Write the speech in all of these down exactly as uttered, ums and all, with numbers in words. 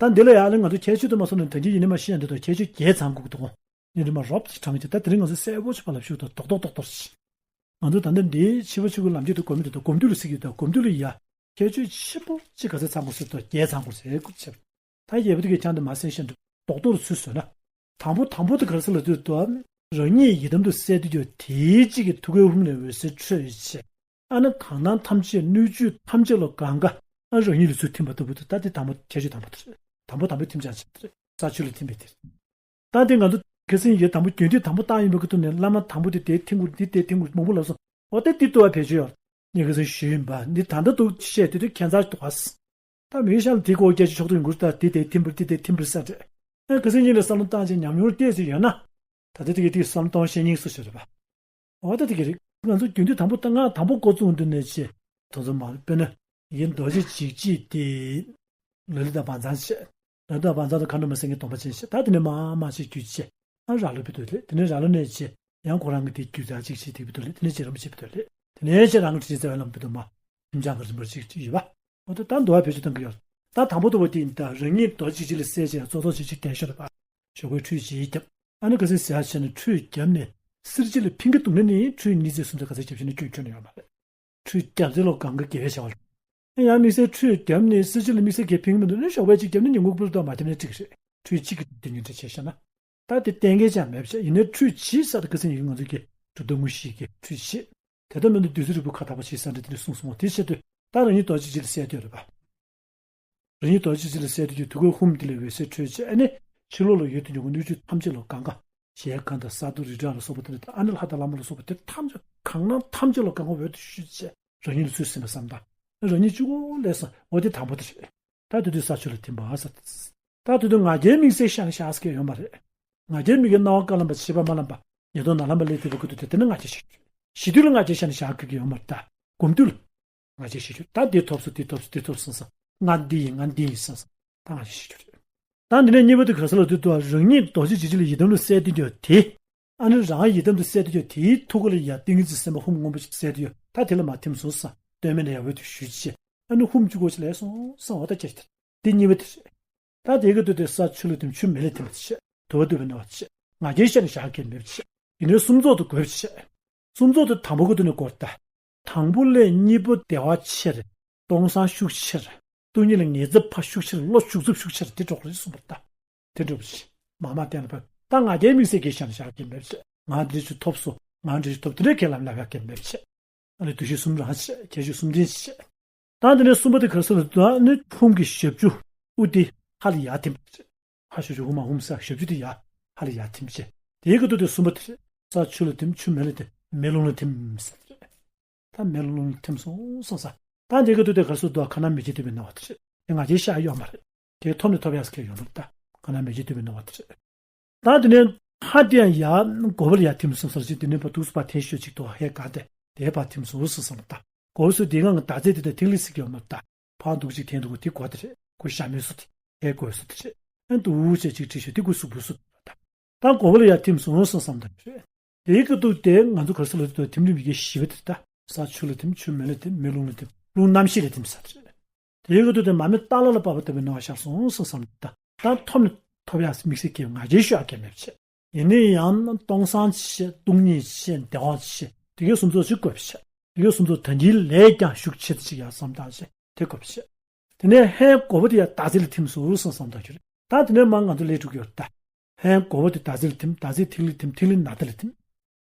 ད་འདི་ལ་ཡང་ང་ཚོ་ཁྱད་ཆོས་དུ་མ་སོང་ནས་ད་གིན་ཡིན་ནི་མ་ཤེས་ཡ་འདི་དང་ཁྱད་ཆོས་བརྒྱད་ཚང་དགོས་ཀྱི་འདུག་གོ། ཡིན་ནི་མ་རོབ་ཙམ་དྲང་གི་ད་དེ་རིང་ང་ཚོ་གསལ་པོ་ཆུ་བ་ལ་ཞུགས་དང་རྡོག་རྡོག་རྡོག་རྡོག་ཞིག་ང་ཚོ་ད་ལྟ་འདིའི་ཕྱི་པ་ཆུ་གི་ལམ་རྒྱུད་དུ་གོམས་མི་འདུག་ད་གོམས་འདུག་ལ་སྲིད་ཀྱི་ད་གོམས་འདུག་ལ་ཡ། ཁྱད་ཆོས་ཆེན་པོ་གཅིག་ག་ཚོད་ཚང་དགོས་ཟེར་དང་བརྒྱད་ཚང་དགོས་ཟེར་དགོས་ཆེ། ད་རྒྱལ་པོ་དེ་གའི་ཆང་དེ་མ་སེམས་ཤེས་འདུག་རྡོག་རྡོག་རུ་ཚུད་བཟོས་ན། དང་པོ་དང་པོ་དེ་ག་རེ་ཟེར་ལབ་དུས་དུ། རང་ཉིད་ཡི་དམ་དུ་གསལ་དུ་གྱུར་དེའི་གཅིག་གིས་ཐུགས་ཀའི་ཧཱུྃ་ལས་འོད་ཟེར་འཕྲོས་ཡོད་ཅེས། ཨ་ནི་གང་སྣང་ཐམས་ཅད་སྣོད་བཅུད་ཐམས་ཅད་ལ་གང་ག་ཨ་རང་ཉིད་ལ་ཚུར་ཐིམ་པ་ལྟ་བུ་དེ་ད་དེ་དང་པོ་ཁྱད་ཆོས་དང་པོ་དེ་རེད། དང་པོ་དང་པོ་ཐིམ་ཆགས་ཆེ་དེ་རེད། ས་ཆུ་ལ་ཐིམ་པའི་དེ་རེད། ད་དེ་ང་ཚོ་ཁ་སང་ཡི་དམ་པོ་རྒྱུན་མཐུད་དམ་པོ་བཏང་ཡིན་པ་གི་ཐོག་ནས་བླ་མ་དམ་པོ་དེ་དེ་ཐིམ་དགོས་འདི་དེ་ཐིམ་དགོས་མང་པོ་ལབ་སོང་། འོ་དེ་འདི་ལྟ་བ་བེད་སྤྱོད་ཡོད། ངས་ཁ་སང་ཞུས་ཡིན་པ་འདི་ད་ལྟ་འདུག་བཤད་དུས་དུས་ཁྱད་མཚར་འདུག་ཨ། ད་མི་ཤ་ལ་དེ་གོ་སྐད་ཆ་ཕྱོགས་གཏོགས་ཡོང་གི་རེད། ད་དེ་དེ་ཐིམ་པར་དེ་དེ་ཐིམ་པར་ས་རེད། ཨ་ཁ་སང་ཉིན་ལ་བསམ་བློ་བཏང་བྱས་ཉམས་མྱོང་བལྟས་ཚེ་ཡོད་ན། ད་ལྟ་དེ་གའི་དེ་བསམ་བློ་གཏོང་བཤད་སྙིང་སུ་ཞིག་རེད་པ། འོ་ད་དེ་ག་རེད། ང་ཚོ་རྒྱུན་མཐུད་དང་པོ་ད་ང་དང་པོ་འགོ་བཙུགས་འདུག་ནས་ཆེ། དོ་ཚོ་མ་དཔེར་ན་ཡིན་རྡོ་རྗེ་འཇིགས་བྱེད་དེ། ལ་ལུ་དང་བང་མཛངས་བྱེད། ལ་ལུ་དང་བང་མཛངས་དང་མཁའ་འགྲོ་མ་སེང་གེ་སྡོམ་པ་ཅན་བྱེད། ད་དེ་ནས་མ་མ་ཞིག་རྒྱུད་བྱེད། ཨ་ར་ལུ་བི་དོ་ལེ་དེ་ནས་ར་ལུ་ནས་བྱེད། ཡང་ཁོ་རང་གི་དེ་རྒྱུད་ར་ཅིག་བྱེད་དེ་བི་དོ་ལེ་དེ་ནས་བྱེད་རམ་བྱེད་བི་དོ་ལེ་དེ་ནས་བྱེད་རང་གི་དྲིན་རྩ་བའི་ལམ་བི་དོ་མ། ཁྱིམ་བྱང་གི་རིམ་པར་ཅིག་ཅིག་ཡོད་པ། འོ་ད་ད་འདུ་བ་བེད་སྤྱོད་གཏོང་གི་ཡོད། ད་དང་པོ་འདུ་བ་དེ་ཡིན་ད་རང་ཉིད་རྡོ་རྗེ་འཇིགས་བྱེད་ལ་གསལ་བྱེད་ཡང་གཙོ་ཚོགས་བྱེད་ཅིག་གདན་ཤོར་བ། ཞོགས་པའི་ཁྲུས་བྱེད་རྒྱབ། ཨ་ནི་ག་སེ་ཟེར་ཡ་བྱས་ནས་ཁྲུས་བརྒྱབ་ནས་གསེར་ཕྱེ་ལ་ཕིང་གི་འདུག་ན་ནི་ཁྲུས་གཉིས་ཚེ་གསུམ་ཚེ་ག་ཚེ་རྒྱབ་བྱས་ནས་སྐྱོན་ཁྱོན་ནས་ཡོད་མ་རེད། ཁྲུས་རྒྱབ་ཚེ་ལོ་གང་གི་དགེ་བའི་བྱ་བ་རེད། ཡང་དམིགས་བསལ་ཁྲུས་བརྒྱབ་ནས་གསེར་ཕྱེ་ལ་དམིགས་བསལ་གྱི་ཕིང་མི་འདུག་ན་ཞོགས་པའི་ཅིག་བརྒྱབ་ནས་ཉིན་གུང་སྤུ་ར་ཏོག་མ་བརྒྱབ་ན་འགྲིག་གི་རེད། ཁྲུས་གཅིག་གི་དེ་ཉིན་འདྲ་བྱས་ཤག་ན། ད་དེ་གཏན་འཁེལ་ཅང་མེད་པ་བྱས་ཡིན་ནའི་ཁྲུས་བྱེད་ས་དེ་ག་ཚེ་ཡིན་ང་ཚོ་གི་གྲུབ་མཐའ་དངོས་གཞི་གི་ཁྲུས་བྱེད། དེ་ལྟར་མིན་ན་བདུད་རྩི་རིལ་བུ་ཁ་དག་པ་བྱེད་ས་འདྲ་དེ་འདྲ་གསུངས་སོང་བ་དེ་བྱེད་དུས་ད་རང་ཉིད་རྡོ་རྗེ་འཇིགས་བྱེད་ལ་གསལ་དུས་རེད་པ། རང་ཉིད་རྡོ་རྗེ་འཇིགས་བྱེད་ལ་གསལ་དུས་ཀྱི་ཐུགས་ཀའི་ཧཱུྃ་དེ་ལས་འོད་ཟེར་འཕྲོས་བྱས་ཨ་ནི་ཕྱི་ལོགས་ལ་ཡོད་དུ་ཉོ་གི་སྣོད་བཅུད་ཐམས་ཅད་ལ་གང་ག་ཞལ་གང་དང་ས་རྡོ་རི་བྲག་ལ་སོགས་པ་དེ་ལ་ཨ་ནི་ལྷ་དང་བླ་མ་ལ་སོགས་པ་དེ་ཐམས་ཅད་གང་སྣང་ཐམས་ཅད་ལ་གང་ག་འོད་དུ་ཞུ་བྱས་རང་ཉིད་ལ་ཚུར་ཟིན་པ་བསམ་དང་རང་ཉིད་གཅིག་པོ་ལས་སོང་འོ་དེ་དང་པོ་དེ་རེད། ད་དེ་དུས་ས་ཆུ་ལ་ཐིམ་པ་ཟེར། ད་དེ་དུས་ང་རྒྱལ་དམིགས་བསལ་ཤར་ནས་བཞག་ཟེར་མཁན་ཡོད་མ་རེད། ང་རྒྱལ་དམིགས་ཀྱི་སྣང་བ་རྐང་ལམ་པ་ཕྱི་པ་མ་ལམ་པ་ཉེ་དོ་ན་ལམ་པ་ལས་དེ་བུ་ཀུ་ཏུ་དེ་དེ་ནི་ང་རྒྱལ་ཤར་གྱི་ཞི་དུས་ལ་ང་རྒྱལ་ཤར་ནས་བཞག་དགོས་ཀྱི་ཡོད་མ་རེད་ད། གོམས་དུས་ལ་ང་རྒྱལ་ཤར་གྱི་ད་དེ་ཐོབ་སོ་དེ་ཐོབ་སོ་དེ་ཐོབ་སོང་ས་ང་འདི་ཡིན་ང་འདི་ཡིན་སོང་ས་ད་ང་རྒྱལ་ཤར་གྱི་རེད། ད་འདི་ནས་གཉིས་པ་དེ་ག་ས་ལ་དུས་དུ་རང་ཉིད་རྡོ་རྗེ་འཇིགས་བྱེད་ལ་ཡི་དམ་ལ་གསལ་དུས་དེ། ཨ་ནི་རང་ཡི་དམ་དུ་གསལ་དུ་ཡོད་དེའི་ཐུགས་ཀ་ལ་ཡ་ཏིང་ངེ་འཛིན་སེམས་དཔའ་ཧཱུྃ་སྔོན་པོ་ཞིག་གསལ་དུ་ཡོད་ད་དེ་ལ་མ་ཐིམ་སོང་ས་སྟོད་སྨད་ལ་ཡ་འོད་དུ་ཞུ་ཅེས་ཨ་ནི་ཧཱུྃ་གཅིག་གོ་ཅིག་ལས་སོང་ས་འོ་ད་ཅེས་དེ་གཉིས་པ་དེ་རེད། ད་དེ་གི་དུས་དེ་ས་ཆུ་ལ་ཐིམ་ཆུ་མེ་ལ་ཐིམ་པ་ཅེས་དུ་བ་དུ་བའི་སྣང་བ་ཅེས་ང་རྒྱལ་ཤར་ནས་བཞག་གི་མེད་པ་ཅེས་ཡིན་ནའི་གསུམ་ཚོགས་དུ་དགོས་པ་ཅེས་གསུམ་ཚོགས་དུ་དང་པོ་གི་དུས་ནས་དགོས་ད་དང་པོ་ལས་གཉིས་པོ་བདེ་བ་ཆེར་སྟོང་སང་ཤུགས་ཆེར་སྟོང་ཉིད་ལ་ངེས་ཚབ་ཕ་ཤུགས་ཆེར་བློ་ཤུགས་ཚབ་ཤུགས་ཆེར་དེ་འགྲོ་གི་རེད་གསུངས་པ་ད། དེ་འདྲ་བ་ཞིག་མ་མ་བསྟན་ལ་ཕན་ད་ང་རྒྱལ་དམིགས་བསལ་གྱི་ཤར་ནས་བཞག་གི་མེད་བྱས་ང་འདི་ཅིག་ཐོབ་སོ་ང་འདི་ཅིག་ཐོབ་དེ་འདྲའི་ཁས་ལམ་ལབ་ཡག་གི་མེད་བྱས་ཨ་ནི་འདུ་ཤེས་གསུམ་རང་བྱས་ཁྱད་ཆོས་གསུམ་ལྡན་བྱས་ད་འདི་ནས་གསུམ་པ་དེ་ག་ས་ལ་འདུག་ཨ་ནི་ཕུང་གི་ཞབས་ཀྱུ་དབུ་དེ་ཧ་ལ་ཡར་ཐིམ་པ་རེད། ཧ་ཞབས་ཀྱུ་དབུ་མ་ཧཱུྃ་ས་ཞབས་ཀྱུ་དེ་ཡར་ཧ་ལ་ཡར་ཐིམ་བྱས་དེའི་ག་དུས་དེ་གསུམ་པ་དེ་རེད། ས་ཆུ་ལ་ཐིམ་ཆུ་མེ་ལ་ཐིམ་མེ་རླུང་ལ་ཐིམ་ཟེར་རེད། ད་མེ་རླུང་ཐིམ་སོང་སོང་ས། ད་འདི་ག་དུས་དེ་ག་སུ་དུ་ཁ་ན་མེ་ལྕེ་འཐིབས་པའི་སྣང་བ་དེ་རེད། དེ་ང་རྒྱལ་ཤར་ཡོད་མ་རེད། དེ་ཐོབ་ནས་ཐོབ་ཡག་སྐད་ཡོད་མ་རེད་ད། ཁ་ན་མེ་ལྕེ་འཐིབས་པའི་སྣང་བ་དེ་རེད། ད་དེ་ནས་ཧ་དེ་ཡང་ཡ་མགོ་བོ་ལ་ཡ་ཐིམ་སོང་ས་རེད། དེ་ནས་ཕར་དུས་སུ་ཕར་འཐེན་ཤོད་ཅིག་ཏུ་ཧེ་ག་དེ་དེ་ཕར་ཐིམ་སོང་སོང་སོང་ད། མགོ་བོ་སུ་དེ་ང་ང་ད་ཚེ་དེ་དེ་ཐིག་ལེ་སྲིད་ཡོད་མ་རེད་ད། ཕར་འདུག་ཅིག་འཐེན་འདུག་གོ་དེ་མགོ་དེ་རེད། ཁོ་ཞྭ་མོའི་སུ་དེ་ཧེ་མགོ་བོའི་སུ་དེ་རེད། ཨན་དུ་འུ་ཅེ་ཅིག་བྲིས་ཤོད་དེ་ཁོའི་གཟུགས་པོའི་སུ་དེ་རེད་ད། ད་མགོ་བོ་ལ་ཡ་ཐིམ་སོང་སོང་བསམ་ད་རེད། དེའི་སྐབས་དུ་དེ་ང་ཚོ་ག་རེ་ཟེར་ལབ་དུས་ཐིམ་རིམ་ཡི་གེ་བཞི་པ་དེ་ལྟ། ས་ཆུ་ལ་ཐིམ་ཆུ་མེ་ལ་ཐིམ་མེ་རླུང་ལ་ཐིམ་རླུང་རྣམ་ཤེས་ལ་ཐིམ་ས་དེ་རེད། དེའི་སྐབས་དུ་དེ་མ་མི་ཏཱ་ལ་ལ་བབས་པ་ལྟ་བུའི་སྣང་བ་ཤར་སོང་སོང་བསམ་ད་ད་ཐོབ་ནས་ཐོབ་ཡག་དམིགས་བསལ་གྱི་ང་རྒྱལ་ཤོར་ཡག་གི་མེད་པ་བྱས། ཡིན་ནའི་ཡང་སྟོང་སང་ཆེ་སྟོང་ཉིད་ཆེ་བདེ་བ་ཆེ་དེ་གའི་སུམ་ཚོགས་ཅིག་དགོས་པ་བྱས། དེ་གའི་སུམ་ཚོགས་ད་འདིའི་ལས་ཀྱང་ཤུགས་ཆེ་ཅིག་ཡག་བསམ་ད་བྱས་དེ་དགོས་པ་བྱས། དེ་ནས་ཧའི་མགོ་བོ་དེ་ཡང་ད་ཚེ་ལ་ཐིམ་སོང་སོང་བསམ་ད་ཁྱོད་ད་དེ་ནས་མ་ང་ཚོ་ལས་དྲུག་ཡོད་ད། ཧའི་མགོ་བོ་དེ་ད་ཚེ་ལ་ཐིམ། ད་ཚེ་ཐིག་ལེ་ཐིམ། ཐིག་ལེ་ན་ད་ལ་ཐིམ།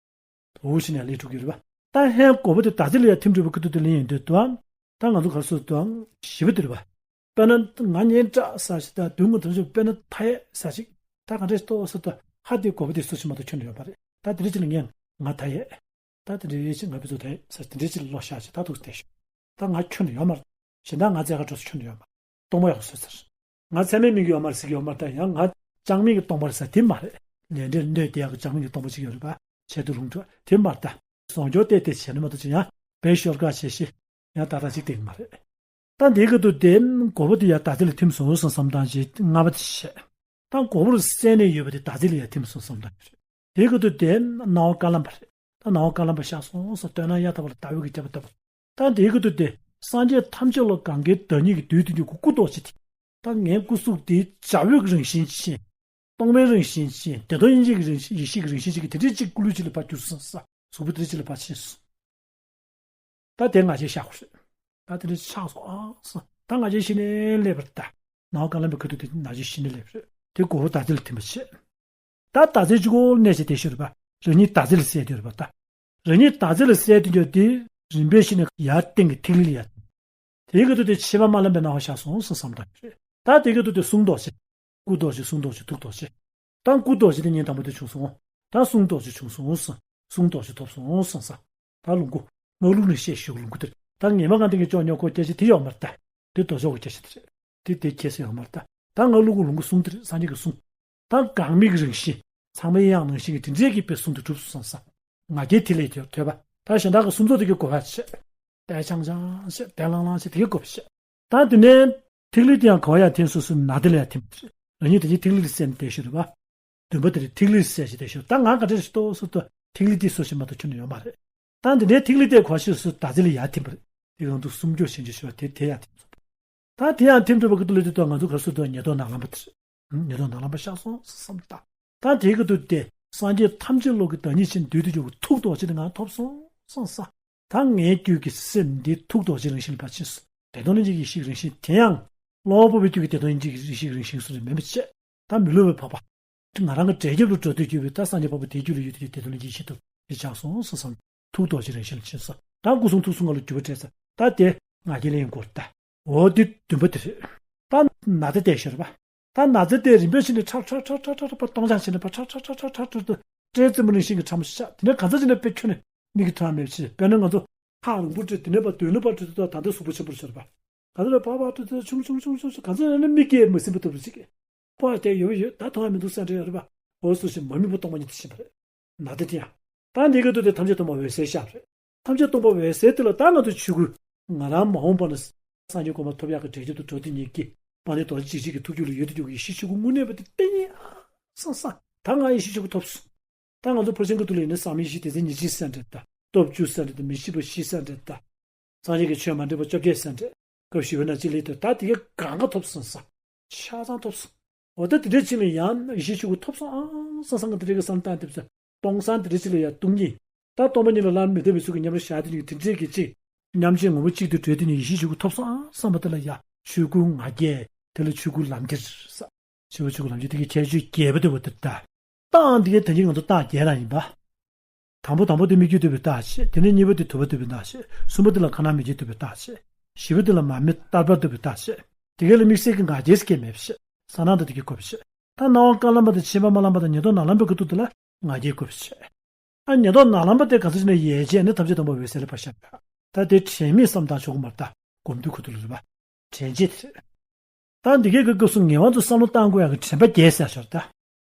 འུ་ཤི་ནས་ལས་དྲུག་ཡོད་རེད་པ། ད་ཧའི་མགོ་བོ་དེ་ད་ཚེ་ལ་ཡང་ཐིམ་འགྲོ་བའི་ཁུ་ཏུ་དེ་ལེན་ཡོང་དུས་དུའང་ད་ང་ཚོ་ག་རེ་ཟེར་དུའང་བཞི་པ་དེ་རེད་པ། དཔེར་ན་ང་སྙན་གྲགས་ས་ཞིག་ད་དུས་ངུ་དམ་ཆོས་དཔེར་ན་མཐའ་ཡས་ས་ཞིག་ད་ག་འདྲས་ཏོག་ས་ད་ཧ་དེ་མགོ་བོ་དེ་སུ་ཆི་མ་གཏོགས་ཁྱོན་ནས་ཡོད་མ་རེད། ད་དེ་རིང་ཅི་ལ་ངས་ང་མཐའ་ཡས། ད་དེ་འདྲའི་ཅི་ང་བི་ཚོ་དེ་ས་དེ་འདྲའི་ཅི་ལ་ལོ་ཤ་ཅི་ད་ཐུག་སྟེ་ཤོག་ད་ང་ཁྱོན་ནས་ཡོད་མ་རེད། གཞན་དག་ང་རྫས་ཁ་འགྲོ་ས་ཁྱོན་ནས་ཡོད་མ་རེད། སྟོང་པ་ཡག་སོད་ཚར། ང་ཚད་མའི་མིག་ཡོད་མ་རེད་ཟེར་གྱི་ཡོད་མ་རེད། ད་ཡང་ང་ལྕང་མིག་གི་སྟོང་པ་རེད་ཟེར་དེ་མ་རེད། ལས་འབྲས་གནོད་དེ་ཡག་གི་ལྕང་མིག་གི་སྟོང་པ་ཅིག་ཡོད་རེད་པ། བྱས་དུ་རུང་འགྲོ་དེ་མ་རེད། ད་ཟོང་སྐྱོར་བལྟས་བལྟས་བྱས་ནས་མ་གཏོགས་ཅི་ཡང་བེད་ཤོར་ག་བྱས་ཤི་ཡང་ད་ལྟ་ཅིག་བསྟན་གི་མ་རེད། ད་འདི་གི་དུ་དེ་མགོ་བོ་དེ་ཡང་ད་ཚེ་ལ་ཐིམ་སོང་སོང་བསམ་སྟངས་ཅིག་ལྔ་པ་དེ་བྱས། ད་མགོ་བོར་གསལ་ནས་ཡོད་པ་དེ་ད་ཚེ་ལ་ཡང་ཐིམ་སོང་བསམ་སྟངས་ཅིག་རེད། དེའི་སྐབས་དུ་དེ་སྣང་བ་དཀར་ལམ་པ་རེད། ད་སྣང་བ་དཀར་ལམ་པ་ཤར་སོང་ཟེར་སྟོན་ན་གཡའ་ལྟ་བུ་ལ་ཟླ་འོད་ཀྱི་རྒྱབ་པ་ལྟ་བུ། ད་དེའི་སྐབས་དུ་དེ་སངས་རྒྱས་ཐམས་ཅད་ལ་གང་གའི་བདག་ཉིད་ཀྱི་བདུད་དུ་འགྱུར་གྱི་སྐུ་མདོག་ཅིག་དེ། ད་ངའི་སྐུ་གཟུགས་དེ་བྱ་འོད་ཀྱི་རང་བཞིན་ཅན། སྟོང་པའི་རང་བཞིན་ཅན། བདེ་སྟོང་སྙིང་རྗེ་གི་རང་བཞིན། ཡེ་ཤེས་ཀྱི་རང་བཞིན་ཅན་གྱི་དེ་འདྲའི་ཅིག་སྐུ་ལུས་ཅིག་ལ་ཕར་གྱུར་སོང་ས། གཟུགས་པོ་དེ་འདྲ་ཅིག་ལ་ཕར་ཕྱིན་སོང་། ད་དེ་ང་རྒྱལ་བཤགས་དགོས་རེད། ད་དེ་འདྲ་ཆགས་སོང་ཨང་ས། ད་ང་རྒྱལ་གཞི་ནས་སླེབས་པ་རེད་ད། ནང་དཀར་ལམ་པའི་ཁ་ཐུག་དེ་ང་རྒྱལ་གཞི་ནས་སླེབས་རེད། དེ་གོ་བོ་ད་དེ་ལ་ཐིམ་པ་བྱེད། ད་ད་ཚེ་གཅིག་པོ་གནས་བྱས་བསྡད་ཤོར་བ། རང་ཉིད་ད་ཚེ་ལ་གསལ་དུ་ཡོད་པ་ད། རང་ཉིད་ད་ཚེ་ལ་གསལ་དུ་ཡོད་དེ། རིམ་པས་ཤི་ནས་ཡར་སྟེང་གི་ཐིག་ལེ་ལ་ཡར། དེའི་གི་དུས་དེ་ཕྱི་མ་དམར་ལམ་པའི་སྣང་བ་ཤར་སོང་ཟེར་བསམ་བཏང་ཡོད་རེད། ད་དེའི་གི་དུས་དེ་གསུང་རྡོ་རྗེ། སྐུ་རྡོ་རྗེ། གསུང་རྡོ་རྗེ། ཐུགས་རྡོ་རྗེ། ད་སྐུ་རྡོ་རྗེ་དེ་ཉིན་དང་པོ་དེ་བྱུང་སོང་། ད་གསུང་རྡོ་རྗེ་བྱུང་སོང་ཟེར། གསུང་རྡོ་རྗེ་ཐོབ་སོང་ཟེར་ས། ད་ལོངས་སྐུ། སྔགས་ལུགས་ནས་བཤད་ཞུ་གི་ལོངས་སྐུ་དེ་རེད། ད་ངེས་མ་ང་དེ་གི་ཅོག་ཉོ་ཁོ་སྐད་ཆ་དེ་ཡོད་མ་རེད་ད། དེ་རྡོ་ཅོག་གི་སྐད་ཆ་དེ་རེད། དེ་དེ་ཁྱད་སེ་ཡོད་མ་རེད་ད། ད་སྔགས་ལུགས་ཀྱི་ལོངས་སྐུ་གསུང་དེ་རེད། སངས་རྒྱས་ཀྱི་གསུང་། ད་འགག་མེད་ཀྱི་རང་བཞིན། ཚངས་པའི་དབྱངས་རང་བཞིན་གྱི་དེ་འདྲའི་གི་དཔེ་གསུང་དུ་གྲུབ་སོང་ས། ང་རྒྱལ་ཐིག་ལེ་དེ་ཐོས་པ། ད་གཞན་དག་གི་གསུང་རྩོམ་དེ་གི་གོ་བ་བྱེད། དལ་འཆང་འཆང་བྱེད། དལ་ལང་ལང་བྱེད། དེ་གི་གོ་བ་བྱེད། ད་དེ་ནས་ཐིག་ལེ་དེ་ཡང་ག་བ་ཡང་ཐིམ་སོ་སོའི་ནང་དེ་ལ་ཡང་ཐིམ། རང་ཉིད་དེ་ཉིད་ཐིག་ལེ་ལ་གསལ་ནས་བསྡད་ཤོར་བ། བདུན་པ་དེ་ནི་ཐིག་ལེ་ལ་གསལ་ཞིང་བསྡད་ཤོར། ད་ང་ག་འདྲ་ཞིག་ཏོག་སོ་ཏོ་ཐིག་ལེ་དེ་སོ་ཞིག་མ་གཏོགས་ཁྱོན་ནས་ཡོད་མ་རེད། ད་འདི་འདྲའི་ཐིག་ལེ་དེ་གོ་ཤེས་སུ་ད་ཚེ་ལ་ཡར་ཐིམ་པ་རེད། དེ་གང་དུ་སུམ་ཅུ་ཞེས་བྱ་ཞུ་བ་དེ་དེ་ཡར་ཐིམ་སོང་། ད་དེ་ཡང་ཐིམ་ཐུབ་པ་གི་ཐོག་ལ་དེ་དང་ང་ཚོ་ག་རེ་ཟེར་དུས་ཉེར་བདོ་ནག་ལམ་པ་དེ་རེད། ཉེར་བདོ་ནག་ལམ་པ་ཤར་སོང་བསམ་ད། ད་དེའི་གི་དུས་དེ་སངས་རྒྱས་ཐམས་ཅད་བློ་གི་བདག་ཉིད་ཅན་འདུས་ཏེ་འཇོག་གི་ཐུགས་རྡོ་རྗེ་དེ་ང་ཐོབ་སོང་བསམ་ས། ད་ངའི་རྒྱུད་ཀྱི་སེམས་འདི་ཐུགས་རྡོ་རྗེ་རང་བཞིན་ལ་ཕར་ཕྱིན་སོང་། བདེ་སྟོང་ལྷན་སྐྱེས་ཀྱི་ཡེ་ཤེས་རང་བཞིན་དེ་ཡང་། སློབ་པ་པོའི་རྒྱུད་ཀྱི་བདེ་སྟོང་ལྷན་སྐྱེས་ཀྱི་ཡེ་ཤེས་རང་བཞིན་སུ་རེད་མིན་པ་བྱས། ད་མི་སློབ་པའི་འཕགས་པ། ང་རང་གི་འབྲས་རྒྱབ་ཏུ་འགྲོ་དུས་རྒྱུད་པའི་ད་སངས་རྒྱས་འཕགས་པ་དེའི་རྒྱུད་ལ་ཡོད་དུས་བདེ་སྟོང་ལྷན་སྐྱེས་ཤེས་ཐུབ་དེ་ཆགས་སོང་སོ་བསམ། ཐུགས་རྡོ་རྗེ་རང་བཞིན་ལ་ཕྱིན་སོང་། ད་སྐུ་གསུང་ཐུགས་གསུང་ག་ལ་འགྱུར་བ་འཕྲད་ས། ད་དེ་ང་རྒྱལ་ལ་ཡང་འགོར་ད། འོ་དེ་བདུན་པ་དེ་རེད། ད་ན་ཚ་དེ་ཤོར་བ། ད་ན་ཚ་དེ་རིམ་པས་ཕྱིན་ནས་ཁྲག་ཁྲག་ཁྲག་ཁྲག་ཁྲག་ཁྲག་པ་སྟོང་ཆ་ཕྱིན་ནས་པ་ཁྲག་ཁྲག་ཁྲག་ཁྲག་ཁྲག་ཁྲག་ཏུ། སྤྲེལ་རྩེ་མོ་ནང་བཞིན་གྱི་ཁྲ་མོ་ཤ། དེ་ནས་ག་ཚོད་ཕྱིན་ནས་དཔེ་ཁྱོན་ནས་མིག་གི་ཁྲ་མེད་ཕྱིན། དཔེར་ན་ང་ཚོ་ཐག་རིང་པོ་སྤྲད་དེ་ནས་པ་དོན་ལ་པ་སྤྲད་དུས་ད་ལྟ་གཟུགས་པོ་ཆེན་པོར་ཤོར་བ། ག་ཚོད་ལ་པ་པ་སྤྲད་དུས་ཆུང་ཆུང་ཆུང་ཆུང་ག་ཚོད་ན་མིག་གིས་མི་ཟིན་པ་ལྟ་བུ་ཅིག་པ་དེ་ཡོད་ཡོད་ད་མཐོང་ཡ་མི་འདུག་ས་འདྲ་ཡོད་རེད་པ། འོ་སུ་ཞིག་མ་དམིགས་པ་སྟོང་པ་ཉིད་དུ་ཕྱིན་པ་རེད། ན་དེ་དེ་ཡང་། ད་འདི་ག་དུས་དེ་ཐམས་ཅད་སྟོང་པ་འོད་གསལ་ཤར་རེད། ཐམས་ཅད་སྟོང་པ་འོད་གསལ་དེ་ལ་ད་ང་ཚོ་ཆོས་སྐུ། ང་རང་མ་འོངས་པ་ན་སངས་རྒྱས་གོ་འཕང་ཐོབ་ཡག་གི་འབྲས་རྒྱབ་ཏུ་འགྲོ་དུས་ཉིད་ཀྱི་པ་ནི་རྡོ་རྗེ་འཇིགས་བྱེད་ཀྱི་ཐུགས་རྒྱུད་ལ་ཡོད་དུ་འཇུག་གི་ཡེ་ཤེས་ཆོས་སྐུ་དངོས་གནས་པ་དེ་བསྟན་ཡིན་ཨ། སང་སང་ད་ང་ཡེ་ཤེས་ཆོས་སྐུ་ཐོབ་སོང་། ད་ང་ཚོ་ཕར་ཕྱིན་ཀ་ཐུག་ལ་ཡིན་ན་ཟག་མེད་ཡེ་ཤེས་སྡེ་ཚན་ཉེར་གཅིག་ཟེར་འདྲ་ད། སྟོབས་བཅུ་ཟེར་འདྲ་ད། མི་ཤིགས་པ་བཞི་ཟེར་འདྲ་ད། སངས་རྒྱས་ཀྱི་ཆོས་མ་འདྲེས་པ་བཅོ་བརྒྱད་ཟེར་འདྲ། སྐབས་བཞི་པའི་ནང་གཅིག་ལས་ཐོས་ད་དེ་གའི་གང་ག་ཐོབ་སོང་ས། ཆ་ཚང་ཐོབ་སོང་། འོ་ད་དེ་འདྲའི་ཅིག་ལ་ཡང་ཡེ་ཤེས་ཆོས་སྐུ་ཐོབ་སོང་ཨང་སང་སང་གི་དེ་འདྲའི་གི་བསམ་སྟངས་དེ་ཚོ་སྟོང་སང་དེ་འདྲའི་ཅིག་ལ་ཡང་སྟོང་ཉིད། ད་སྟོང་པ་ཉིད་ལ་སླར་མི་ལྡོག་པའི་ཚུལ་གྱིས་མཉམ་རུབ་བཞག་དེ་ཉིད་དེ་འདྲའི་གི་ཅིག་མཉམ་རྗེས་ངོ་བོ་གཅིག་ཏུ་གྲོལ་དུས་ནི་ཡེ་ཤེས་ཆོས་སྐུ་ཐོབ་སོང་ཨང་བསམ་པ་དེ་ལ་ཡང་ཆོས་སྐུ་ང་རྒྱལ་དེ་ལ་ཆོས་སྐུ་ལམ་ཁྱེར་ས། ཆོས་སྐུ་ཆོས་སྐུ་ལམ་ཁྱེར་དེ་གའི་ཁྱད་ཆོས་རྒྱས་པ་དེ་བོ་དེ་ད། སྟངས་དེ་གའི་ད་ཉིད་ང་ཚོ་རྟགས་བརྒྱད་རང་ཡིན་པ། དང་པོ་དང་པོ་དེ་སྨིག་རྒྱུ་འདོད་པའི་རྟགས་བྱེད། དེ་ནས་གཉིས་པ་དེ་དུ་བ་འདོད་པའི་རྟགས་བྱེད། གསུམ་པ་དེ་ལ་ཁ་ན་མི་སྐྱེ་འདོད་པའི་རྟགས་བྱེད། བཞི་པ་དེ་ལ་མར་མེ་བསྟར་བ་འདོད་པའི་རྟགས་བྱེད། དེ་ག་ལ་དམིགས་བསལ་གྱི་ང་རྒྱལ་སྐྱེ་མེད་པ་བྱེད། ས་ནང་དུ་དེ་གའི་གོ་བ་བྱེད། ད་སྣང་བ་དཀར་ལམ་པ་དང་ཕྱི་མ་དམར་ལམ་པ་དང་ཉེར་བདོ་ནག་ལམ་པའི་ཁ་ཐུག་དེ་ལ་ང་རྒྱལ་གོ་བ་བྱེད། ཨ་ཉེར་བདོ་ནག་ལམ་པ་དེ་ག་ཚོད་ཅིག་ན་ཡལ་རྗེས་ནི་ཐམས་ཅད་སྟོང་པ་འོད་གསལ་ལ་ཕར་ཤར་བ། ད་དེ་དྲན་མེད་བསམ་བཏང་ཆོག་གི་མ་རེད་ད། སྒོམ་དུས་ཁ་ཐུག་ལ་རེད་པ། དྲན་བྱེད་དེ་རེད། ད་འདི་གའི་གི་སྐབས་སུ་ངེས་པར་དུ་བསམ་བློ་བཏང་དགོས་ཡག་གི་དྲན་པ་རྒྱས་ཟེར་ཞོར་ད།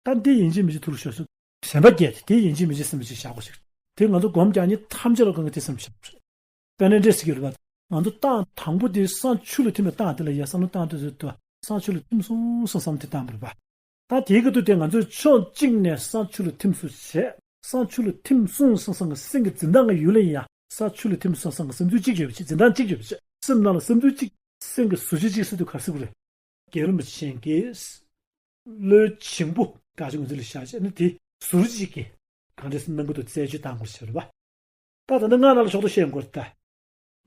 ད་འདི་ཡིན་གཅིག་མིན་གཅིག་ཐུགས་ལ་ཤོར་སོང་། དྲན་པ་རྒྱས་ཏེ་དེ་ཡིན་གཅིག་མིན་གཅིག་སེམས་ལ་ཅིག་བཞག་དགོས་ཤིག་དེ་ང་ཚོ་སྒོམ་རྒྱག་མཁན་ཐམས་ཅད་ལ་གང་གི་དེ་སེམས་བཞག་དགོས་ཤིག་དཔེར་ན་འདྲ་ཟེར་གྱི་རེད་པ། ང་ཚོ་ལྟ་དང་པོ་དེ་བསང་ཆུ་ལ་ཐིམ་པའི་ལྟ་དེ་ལ་ཡ་བསམ་བློ་བཏང་དུས་ཚོད་དུ་བསང་ཆུ་ལ་ཐིམ་སོང་བསམ་བསམ་དེ་བཏང་བ་རེད་པ། ད་དེའི་གི་དུས་དེ་ང་ཚོས་ཕྱོགས་གཅིག་ནས་བསང་ཆུ་ལ་ཐིམ་སོང་བྱས། བསང་ཆུ་ལ་ཐིམ་སོང་བསམ་བསམ་གི་སེམས་ཀྱི་འཛིན་སྟངས་ཀྱི་ཡུལ་ལ་ཡ་བསང་ཆུ་ལ་ཐིམ་སོང་བསམ་གི་སེམས་ཚུལ་གཅིག་ཡོད་པ་བྱས། འཛིན་སྟངས་གཅིག་ཡོད་པ་བྱས། སེམས་ནང་ལ་སེམས་ཚུལ་གཅིག་སེམས་ཀྱི་ཟུར་གཅིག་གཅིག་ཟེར་དུས་ག་རེ་ཟེར་དགོས་རེད། རྒྱལ་བ་རིན་པོ་ཆེ་གིས་བློའི་བྱིང་པོ་དགག་བྱ་ངོས་འཛིན་ལ་བཞག་བྱས་ནི་དེ་ཟུར་གཅིག་གིས་གང་འདྲ་སེ་གནང་གི་འདུག་རྩད་གཅོད་བཏང་དགོས་ཟེར་བ། ད་ད་ལྟ་སྔགས་ནང་ལ་ཕྱོགས་གཏོགས་བཤད་དགོས་རེད་ད།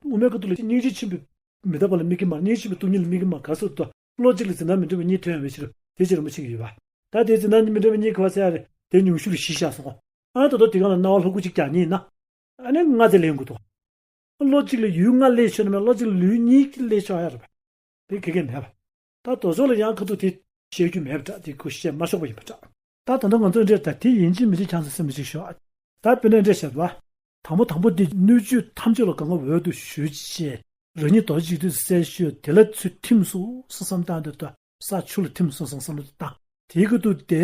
དབུ་མའི་ཁ་ཐུག་ལ་སྙིང་རྗེ་ཆེན་པོས་མི་རྟག་པ་ལ་དམིགས་ཀྱི་མ་རེད། སྙིང་རྗེ་ཆེན་པོས་སྟོང་ཉིད་ལ་དམིགས་ཀྱི་མ་རེད། ག་རེ་ཟེར་དུས་བློ་གཅིག་ལ་འཛིན་སྟངས་མི་འདྲ་བ་གཉིས་ཐོན་ཡོང་བའི་ཕྱིར་དེ་ཕྱིར་རིན་པོ་ཆེ་གིས་ཡོད་པ། ད་དེ་འཛིན་སྟངས་མི་འདྲ་བ་གཉིས་ག་པར་ཟེར་ཡ་རེད། དེ་ཉུང་ཤོས་ལ་གཞི་བཞག་སོང་། ཨ་ད་དོ་དེ་གང་ལ་སྣང་བ་ལྷུག་པོ་གཅིག་རྒྱག་མཁན་ཡིན་ན། ཨ་ནི་ལྔ་ཙམ་ལེན་དགོས་འདུག་བློ་གཅིག་ལ་ཡུལ་ལྔ་ལས་ཆོག་ནི་མེད། བློ་གཅིག་ལ་ལུས་གཉིས་ཀྱིས་ལས་ཆོག་ཡ་རེད་པ། དེ་ག་གེ་མེད་པ། ད་དོ་ཚོགས་ལ་ཡང་ཁ་ཐུག་དེ་བཤད་རྒྱུ་མེད་པ་འདྲ། དེ་ཁོ་བཤད་མ་ཆོག་པ་ཡིན་པ་འདྲ། ད་ད་ལྟ་ང་ཚོ་འདྲ་ད་དེ་ཡིན་གཅིག་མིན་གཅིག་ཁྱང་ས་སེམས་ལ་གཅིག་ཤོག་ད་དཔེར་ན་འདྲ་བཤད་པ། དང་པོ་དང་པོ་དེ་སྣོད་བཅུད་ཐམས་ཅད་ལ་གང་ག་འོད་དུ་ཞུ་བྱས། རང་ཉིད་རྡོ་རྗེ་འཇིགས་བྲལ་གསལ་ཤོས་དེ་ལ་ཚུར་ཐིམ་སོང་བསམ་བཏང་དུས་ད་ས་ཆུ་ལ་ཐིམ་སོང་བསམ་བསམ་བློ་བཏང་། དེའི་ཁ་ཐུག་དེ་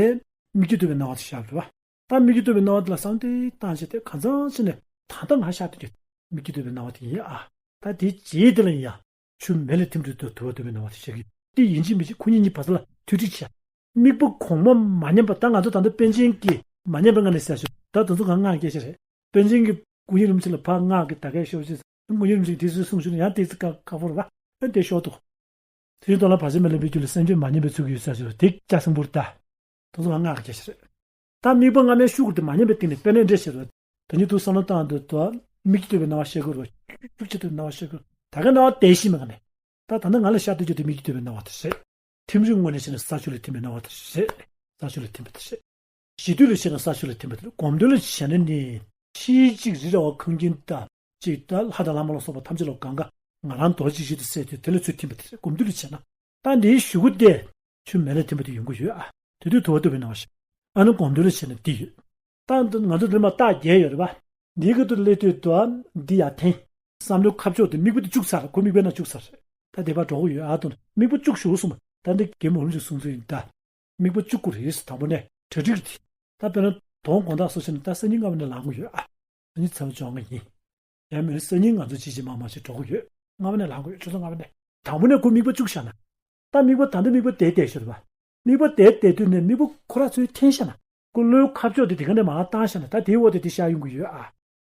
སྨིག་རྒྱུ་འདོད་པའི་སྣང་བ་དེ་ཤར་བ། ད་སྨིག་རྒྱུ་འདོད་པའི་སྣང་བ་དེ་ལ་བསམ་གཏན་བཏང་བྱས་ཏེ་གང་ཚང་ཕྱིན་ནས་ད་ལྟ་ང་ཤར་དུ་གྱུར། སྨིག་རྒྱུ་འདོད་པའི་སྣང་བ་དེ་ཡིན་ཨ། ད་དེའི་རྗེས་དེ་ལ་ཡིན་ཡ། ཆུ་མེ་ལ་ཐིམ་དུས་དུ་དུ་བ་འདོད་པའི་སྣང་བ་དེ་ཤར་གྱི། དེ་ཡིན་གཅིག་མིན་གཅིག་ཁོ་གཉིས་གཉིས་བར་ལ་མཐུད་ཁྲིད་བྱས། སྨིག་པ་གོང་མ་མ་ཉམས་པ། ད་ང་ཚོ་ད་ལྟ་པཎ་ཆེན་གྱིས་མ་ཉམས་པའི་ངང་ནས་ཟེར་ཞོར་ད་དེ་ཚོ་གང་སྔགས་སྐད་ཆ་རེད། པཎ་ཆེན་གྱིས་དཀོན་མཆོག་རིན་པོ་ཆེ་ལ་ཕར་སྔགས་ཀྱི་ད་གས་ཤོར་ཅིག་དཀོན་མཆོག་རིན་པོ་ཆེས་དེ་ཚོའི་གསུང་ཞུ་ན་ཡང་དེ་ཚོ་ཁ་ཁ་ཕོར་བ་ཨ་དེ་ཤོར་འདུག་དེའི་དོན་ལ་བར་ཆད་མེད་ལ་འབད་རྒྱུ་ལས་སེམས་ཅན་མ་ཉམས་པའི་ཚུལ་གྱིས་ཡོད་ས་ཞིག་རེད། དེ་སྐྱ་སེང་འབུར་ད། དེ་ཚོ་ལ་སྔགས་ཀྱི་རྒྱལ་ཞིག་རེད། ད་དམིགས་པ་སྔ་མའི་ཤུགས་ཀྱིས་དེ་མ་ཉམས་པའི་སྟེང་ནས་དཔེར་ན་འདྲ་ཞིག་རེད། ད་ནི་དུ་བསམ་བློ་བཏང་དུས་དོ། མིག་གིས་ཐོས་པའི་སྣང་བ་ཤར་གྱི་རེད། ཤུགས་ཀྱིས་ཐོས་པའི་སྣང་བ་ཤར་གྱི་རེད། ད་ག་སྣང་བ་བདེ་ཞིང་མེད་ག་ནས། ད་ད་ལྟ་ང་ལ་ཤར་བསྡད་རྒྱུ་དེ་མིག་གིས་ཐོས་པའི་སྣང་བ་དེ་རེད། ཐིམ་རིམ་ངོས་ནས་བྱས་ན་ས་ཆུ་ལས་ཐིམ་པའི་སྣང་བ་དེ་རེད། ས་ཆུ་ལས་ཐིམ་པ་དེ་རེད། གཞི་དུས་ལ་བྱས་ན་ས་ཆུ་ལས་ཐིམ་པ་དེ་རེད། སྒོམ་དུས་ལ་བྱས་ན་ནི། ཕྱིའི་གཅིག་རི་ར་བ་ཁང་ཁྱིམ་དང་གཅིག་ད་ལྷ་དང་ལྷ་མོ་ལ་སོགས་པ་ཐམས་ཅད་ལ་གང་ག་ང་རང་རྡོ་གཅིག་གཅིག་ཏུ་གསལ་ཏེ་དེ་ལ་ཚུར་ཐིམ་པ་དེ་རེད། སྒོམ་དུས་ལ་བྱས་ན། ད་འདིའི་གཞུག་གུ་དེ་ཆུ་མེ་ལས་ཐིམ་པ་དེ་ཡོང་གི་ཡོད་ཨ། དེ་དུས་དུ་བ་བཏུབ་པའི་སྣང་བ་ཞིག་ཨ་ནི་སྒོམ་དུས་ལ་བྱས་ན་འདི་ཡོད། ད་ང་ཚོ་འདིར་མ་རྟགས་བརྒྱད་ཡོད་རེད་པ། འདིའི་ཁ་ཐུག་ལ་སླེབས་དུས་དུ་འདི་ཡར་འཐེན། བསམ་བློའི་ཁ་ཕྱོགས་དེ་དམིགས་པ་དེ་བཅུག་ཚར། ཁོ་དམིགས་པའི་ནང་བཅུག་ཚར། ད་དེ་བར་འགྲོ་གི་ཡོད་ཨ། དོན་དམིགས་པ་བཅུག་ཞུ་གསུངས་པ། ད་འདི་རྒན་མོ་ལུང་ཅིག་གསུངས་ཚུལ་ཡིན་ད། དམིགས་པ་བཅུག་དགོས་རེད། དང་པོ་ནས་གྲ་སྒྲིག་རེད། ད་དཔེར་ན་དོན་དགོང་དག་སོ་ཕྱིན་ན་ད་སང་ཉིན་སྔ་མོ་ནས་ལངས་དགོས་ཡོད་ཨ། སང་ཉིན་ཚེས་པ་བཅོ་ལྔ་ཡིན། ཡང་མིན་སང་ཉིན་ང་ཚོ་ཅི་ཅི་མ་མ་ཞིག་འགྲོ་གི་ཡོད། སྔ་མོ་ནས་ལངས་དགོས་ཡོད། ཆུ་ཚོད་ལྔ་པ་ནས། དང་པོ་ནས་ཁོ་དམིགས་པ་བཅུག་བཞག་ན། ད་དམིགས་པ་ད་ལྟ་དམིགས་པ་དེ་བསྡད་ཤོར་བ། དམིགས་པ་དེ་བསྡད་དུས་ནས་དམིགས་པ་ཁོ་རང་ཚོའི་འཐེན་བཞག་ན། ཁོ་བློའི་ཁ་ཕྱོགས་དེ་དེ་ག་ནས་མར་བཏང་བཞག་ན་ད་དེའི་འོག་དེ་དེ་ཤར་ཡོང་གི་ཡོད་ཨ།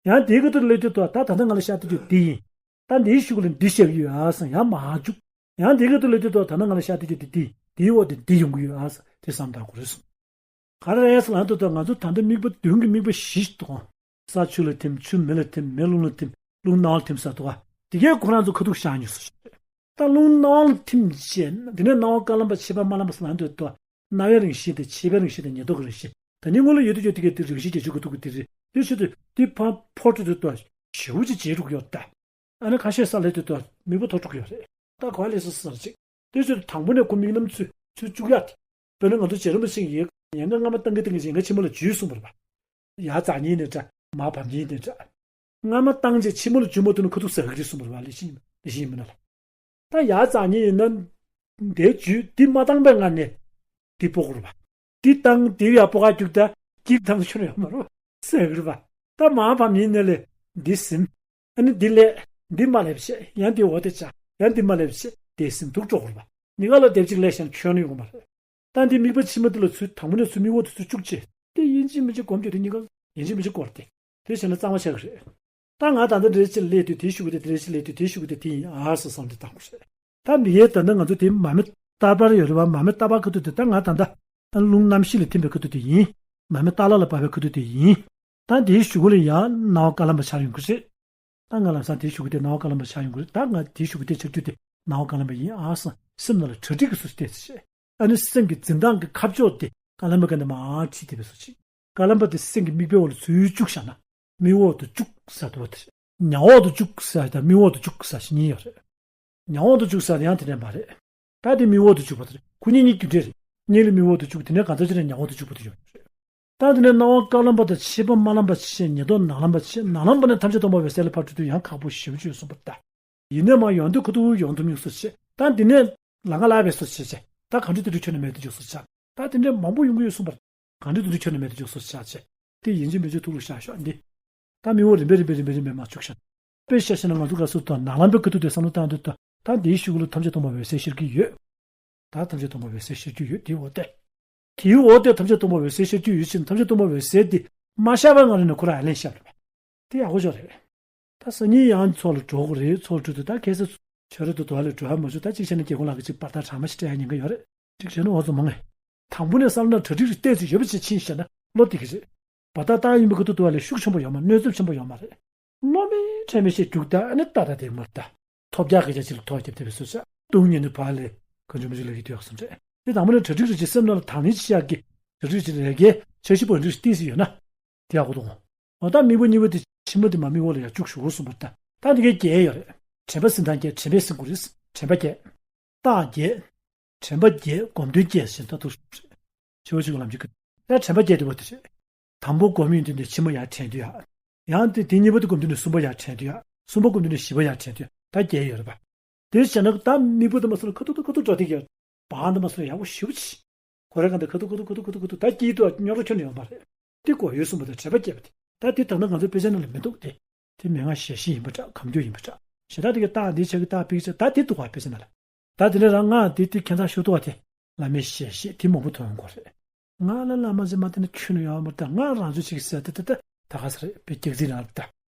ཡང་དེའི་ཁ་ཐུག་ལ་སླེབས་དུས་ད་ད་ལྟ་ང་ལ་ཤར་དུས་ཀྱི་དེ་ཡིན། ད་འདིའི་གཞུག་ལ་འདི་ཤར་གྱི་ཡོད་ཨ་བསམ་ཡང་མར་བཅུག་ཡང་དེའི་ཁ་ཐུག་ལ་སླེབས་དུས་ད་ད་ལྟ་ང་ལ་ཤར་དུས་ཀྱི་དེ་དེ་དེའི་འོག་དེ་འདི་ཡོང་གི་ཡོད་ཨ་བསམ་དེ་བསམ་བཏང་དགོས་རེད་གསུངས། ག་རེ་རེད་ཟེར་ལབ་དུས་ད་ང་ཚོ་ད་ལྟ་དམིགས་པ་མདུན་གྱི་དམིགས་པ་བཞི་ཞིག་འདུག་ས་ཆུ་ལ་ཐིམ། ཆུ་མེ་ལ་ཐིམ། མེ་རླུང་ལ་ཐིམ། རླུང་སྣང་བ་ལ་ཐིམ་ཟེར་འདུག་ག་དེ་གས་ཁོ་རང་ཚོ་ཁ་ཐུག་ཤར་མྱོང་ཟེར། ད་རླུང་སྣང་བ་ལ་ཐིམ་བྱས་དེ་ནས་སྣང་བ་དཀར་ལམ་པ་མཆེད་པ་དམར་ལམ་པ་ཟེར་ལབ་དུས་ད་སྣང་བའི་རང་བཞིན་དེ་མཆེད་པའི་རང་བཞིན་དེ་ཉེར་བསྡོགས་ཀྱི་རང་བཞིན་ད་ནི་སྔོན་ལ་ཡོད་དུས་ཀྱང་དེ་གས་དེ་རང་བཞིན་རྒྱ་ཆེ་གི་འདུག་གི་དེ་རེད། དེ་ཆེད་དུ་དེ་ཕར་འཕོ་འགྲོ་དུས་ད་ཞེ་པོ་ཅིག་བརྗེད་འགྲོ་གི་ཡོད་ད། ཨ་ནི་ཁ་ཤས་ས་ལ་སླེབས་དུས་དམིགས་པ་མཐོ་འགྲོ་གི་ཡོད་རེད། ད་ག་པར་སླེབས་སོང་ཟེར་ཅིག་དེ་ཚོ་དང་པོ་ནས་ཁོ་དམིགས་རྣམ་ཚུར་ཚུར་བཅུག་ཡག་དེ། དཔེར་ན་ང་ཚོ་རྗེ་རིན་པོ་ཆེ་ཡི་ཉེན་ཁ་སྔ་མ་བཏང་གི་བཏང་གི་ཉེན་ཁ་ཕྱི་མ་ལ་འཇུས་གསུངས་པ་རེད་པ། ཡར་འཛེག་མཁན་ནས་འདྲ། མར་བབས་མཁན་ནས་འདྲ། སྔ་མ་བཏང་རྗེས་ཕྱི་མ་ལ་འཇུ་མ་ཐུབ་ན་ཁ་ཐུག་ཟག་གི་རེད་གསུངས་པ་རེད་པ། ལེགས་བཤད་ལེགས་བཤད་ཡིན་པ་ན་ལ། ད་ཡར་འཛེག་མཁན་ཡིན་ན། དེ་འཇུས་འདི་མ་བཏང་པའི་སྔ་ནས་འདི་སྤོ་དགོས་རེད་པ། འདི་བཏང་འདི་ཡར་སྤོ་ག་རྒྱུག་ད་སྐྱིད་ཐང་ཆུ་ནས་ཡོང་མ་རེད་པ། ཟག་གི་རེད་པ། ད་མར་བབས་མཁན་ནས་ལས་འདི་ཟིན། ཨ་ནི་འདི་ལས། འདི་མ་ལས་བྱེད། ཡང་འདི་འོག་དེ་བྱ། ཡང་འདི་མ་ལས་བྱེད། དེ་ཟིན་འདུག་འགྲོ་དགོས་པ། ཉི་ག་ལ་སྡེབ་གཅིག་ལས་གཞན་ཁྱོན་ནས་ཡོང་མ་རེད། ད་འདི་དམིགས་པ་ཕྱི་མ་འདི་ལ་ཚུར་དང་པོ་ནས་ཚུར་དམིགས་འོག་ཏུ་ཚུར་བཅུག་བྱས། དེ་ཡིན་གཅིག་མིན་གཅིག་སྒོམ་རྒྱུ་དེ་ཉི་ག་ཡིན་གཅིག་མིན་གཅིག་སྐོར་ཏེ། དེ་བྱས་ན་གཙང་མ་ཆགས་ཀྱི་རེད། ད་ང་ད་ལྟ་འདིར་ཅིག་སླེབས་དུས་དེའི་གཞུག་གུ་དེ་འདིར་ཅིག་སླེབས་དུས་དེའི་གཞུག་གུ་དེ་དེ་ཡིན་ཨ་ཟེར་བསམ་སྟེ་བཏང་དགོས་རེད། ད་མི་ཡས་ད་ལྟ་ང་ཚོ་དེ་མར་མེ་བསྟར་བར་ཡོད་རེད་པ། མར་མེ་བསྟར་བར་ཁ་ཐུག་དེ་ད་ང་ད་ལྟ་རླུང་རྣམ་ཤེས་ལ་ཐིམ་པའི་ཁ་ཐུག་དེ་ཡིན། མར་མེ་བསྟར་སླ་ལ་བབས་པའི་ཁ་ཐུག་དེ་ཡིན། ད་དེའི་གཞུག་གུ་ལ་ཡང་སྣང་བ་དཀར་ལམ་པ་འཆར་ཡོང་གི་རེད། ད་ང་ལམ་སང་དེའི་གཞུག་གུ་དེ་སྣང་བ་དཀར་ལམ་པ་འཆར་ཡོང་གི་རེད། ད་ང་དེའི་གཞུག་གུ་དེ་འཆར་རྒྱུ་དེ་སྣང་བ་དཀར་ལམ་པ་ཡིན་ཨ་བསམ་སེམས་ནང་ལ་གྲ་སྒྲིག་གི་ཚུལ་བལྟས་ཚེ། ཨ་ནི་སེམས་ཀྱི་འཛིན་སྟངས་ཀྱི་ཁ་ཕྱོགས་དེ་དཀར་ལམ་པའི་སྒང་ནས་མར་ཁྲིད་བསྡད་པའི་བཟོ་ཅིག་དཀར་ལམ་པ་དེ་སེམས་ཀྱི་མིག་དཔེའི་འོག་ལ་ཚུར་བཅུག་བཞག་ན། མིག་འོག་ཏུ་བཅུག་ཟེར་དུས་དེ་རེད། ཉྭ་འོག་ཏུ་བཅུག་ཟེར་དང་མིག་འོག་ཏུ་བཅུག་ཟེར་ཞིག་གཉིས་ཡོད་རེད། ཉྭ་འོག་ཏུ་བཅུག་ཟེར་ཡང་དེ་འདྲ་མ་རེད། ད་དེ་མིག་འོག་ཏུ་བཅུག་པ་དེ་རེད། ཁོ་གཉིས་གཉིས་རྒྱུ་འབྲས་རེད། གཉིས་ལ་མིག་འོག་ཏུ་བཅུག་དེ་ནས་གང་ཚ་ཅི་ནས་ཉྭ་འོག་ཏུ་བཅུག་པ་དེ་ཡོད་རེད། ད་དེ་ནས་སྣང་བ་དཀར་ལམ་པ་དང་མཆེད་པ་དམར་ལམ་པ་ཕྱེ་ཉེར་བསྡོགས་ནག་ལམ་པ་ཕྱེ། ནག་ལམ་པ་ནས་ཐམས་ཅད་སྟོང་པ་འོད་གསལ་ལ་ཕར་འགྲོ་དུས་ཡང་ཁག་པོ་ཞེ་པོ་ཅིག་ཡོད་གསུངས་པ་རེད་ད། ཡིན་ནའི་མར་ཡོང་དུས་ཁ་ཐུག་ཡོང་ཐུབ་མྱོང་བཟོ་བྱས། ད་འདི་ནས་ལམ་ཁ་བརླག་པའི་བཟོ་བྱས་བྱས། ད་གང་འདྲ་དེ་འདྲ་ཁྱོན་ནས་མེད་དུ་འཇུག་བཟོ་བྱས། ད་དེ་འདྲ་མང་པོ་ཡོང་གི་ཡོད་གསུངས་པ་རེད། གང་འདྲ་དེ་འདྲ་ཁྱོན་ནས་མེད་དུ་འཇུག་བཟོ་བྱས་བྱས། དེ་ཡིན་གཅིག་མིན་གཅིག་ཐུགས་ལ་བཞག་ཤོག་འདི། ད་མིག་འོག་རིམ་པས་རིམ་པས་རིམ་པས་རིམ་པས་མར་བཅུག་ཤག་དཔེ་བཞག་བཞག་ན་ང་ཚོ་ག་སུ་དང་ནག་ལམ་པའི་ཁ་ཐུག་དེ་བསམ་བློ་བཏང་དུས་ད་ད་འདིའི་གཞུག་གུ་ལ་ཐམས་ཅད་སྟོང་པ་འོད་གསལ་ཤར་གྱི་ཡོད། ད་ཐམས་ཅད་སྟོང་པ་འོད་གསལ་ཤར་གྱི་ཡོད་དེའི་འོག་དེ། དེའི་འོག་དེ་ཐམས་ཅད་སྟོང་པ་འོད་གསལ་ཤར་གྱི་ཡོད་ཕྱིན་ཐམས་ཅད་སྟོང་པ་འོད་གསལ་དེ་མ་ཤར་བའི་སྔ་རོལ་ནས་ཁོ་རང་ཡར་ལེན་ཤར་རེད་པ། དེ་ཡག་པོ་ཅིག་རེད། ད་སང་ཉིན་ཡང་ཚོགས་ལ་འགྲོ་དགོས་རེད། ཚོགས་འགྲོ་དུས་ད་ཁ་སང་ཆོས་ར་དུ་དོ་བ་ལ་འགྲོ་ཡ་མ་བྱུང་། ད་གཅིག་བྱས་ན་རྒྱལ་ཁོངས་ལག་གི་གཅིག་པར་ཐག་གྲངས་མ་ཞིག་སྤྲད་ཡ་ཉེན་ཁ་ཡོད་རེད། གཅིག་བྱས་ན་འོ་ཙམ་མང་ངེ། དང་པོ་ནས་བསམ་ན་གྲ་སྒྲིག་རེ་བལྟས་ཚེ་ཡོད་པ་ཅིག་ཕྱིན་བཞག་ན་བློ་བདེ་གི་རེད། བར་ཐག་བཏང་ཡིན་པའི་ཁ་ཐུག་ཏུ་བ་ལས་ཤུགས་ཆེན་པོ་ཡོད་མ་རེད། གནོད་ཚབས་ཆེན་པོ་ཡོད་མ་རེད། བློ་མི་ཁྲེལ་མི་ཤེས་རྒྱུག་ད་ཨ་ནི་ཏག་ཏག་དེ་མར་ལྟ། ཐོབ་རྒྱག་གི་རྒྱ་ཆེ་ལ་ཐོག་རྒྱབ་དེ་བས་སུ་ཆ་སྟོང་ཉིད་ནི་བག་ལས་གང་བྱུང་མི་བྱུང་ལ་ཡི་དུས་ཡག་སུ་འདྲེ། དེ་དང་པོ་ནས་གྲ་སྒྲིག་རེ་བྱེད་སེམས་ནང་ལ་དང་ལེན་བྱེད་ཡག་གི་གྲ་སྒྲིག་བྱེད་རེ་གའི་འཆར་གཞི་པོ་འདྲི་ཏིས་ཡོད་ན། དེ་ཡག་པོ་འདུག་འོ་ད་མིག་པ་གཉིས་པ་དེ་ཕྱི་མ་དེ་མ་མིག་འོག་ལ་ཡར་བཅུག་ཞུ་དགོས་གསུངས་པ་རེད་ད། ད་འདི་གའི་བརྒྱད་ཡོད་རེད། དྲན་པ་སེམས་དང་བརྒྱད་དྲན་པས་སེམས་ཁུར་རེད། དྲན་པ་བརྒྱད། རྟགས་བརྒྱད། དྲན་པ་བརྒྱད་སྒོམ་དོན་བརྒྱད་ཟེར་ད་དུ་ཞུ་བ་ཞིག་ལམ་གྱི་ཀི། ད་དྲན་པ་བརྒྱད་དེ་བ་དེ་རེད། དང་པོ་སྒོམ་ཡོང་དུས་ནས་ཕྱི་མ་ཡར་དྲན་དུས་ཡ། ཡང་དེ་དེ་གཉིས་པ་དེ་སྒོམ་དུས་ནས་གསུམ་པ་ཡར་དྲན་དུས་ཡ། གསུམ་པ་སྒོམ་དུས་ནས་བཞི་པ་ཡར་དྲན་དུས་ཡ། ད་བརྒྱད་ཡོད་རེད་པ། དེ་བྱས་ན་ད་མིག་པ་དེ་མ་སོང་ལ་ཁ་ཐུག་ཁ་ཐུག་ཁ་ཐུག་འགྲོ་དེ་ག་བང་དེ་མ་སོང་ལ་ཡག་པོ་ཞེ་པོ་ཅིག་ཁོ་རའི་སྒང་དེ་ཁ་ཐུག་ཁ་ཐུག་ཁ་ཐུག་ཁ་ཐུག་ཁ་ཐུག་ད་སྐྱིད་དུ་རྙོག་དྲ་ཁྱོན་ནས་ཡོང་པ་རེད། དེ་དགོས་ཡོད་གསུངས་པ་དང་དྲན་པ་སྐྱེས་པ་དེ། ད་དེ་ད་ལྟ་ང་ཚོའི་དཔེ་ཆ་ནང་ལ་མི་འདུག་སྟེ། དེ་མན་ངག་ཞལ་བཞེས་ཡིན་པ་འདྲ་གམ་རྒྱུ་ཡིན་པ་འདྲ། ཞེ་དྲག་དེ་གའི་རྟགས་འདི་ཆ་གི་རྟགས་པིག་ཆ་ད་དེ་འདུག་བ་དཔེ་ཆ་ནང་ལ། ད་དེ་ནས་རང་ང་དེ་དེ་ཁྱད་མཚར་ཤོས་འདུག་བ་དེ། བླ་མའི་ཞལ་བཞེས་དེ་མང་པོ་ཐོན་ཡོང་གི་རེད། ང་ལ་བླ་མ་ཟེར་མ་དེ་ནི་ཁྱོན་ནས་ཡོང་མ་ད་ང་རང་ཚོ་ཅིག་ཟེར་ད་ད་ད་ད་ག་ས་རེད་པའི་རྒྱག་རྩིས་རང་རེད་ད།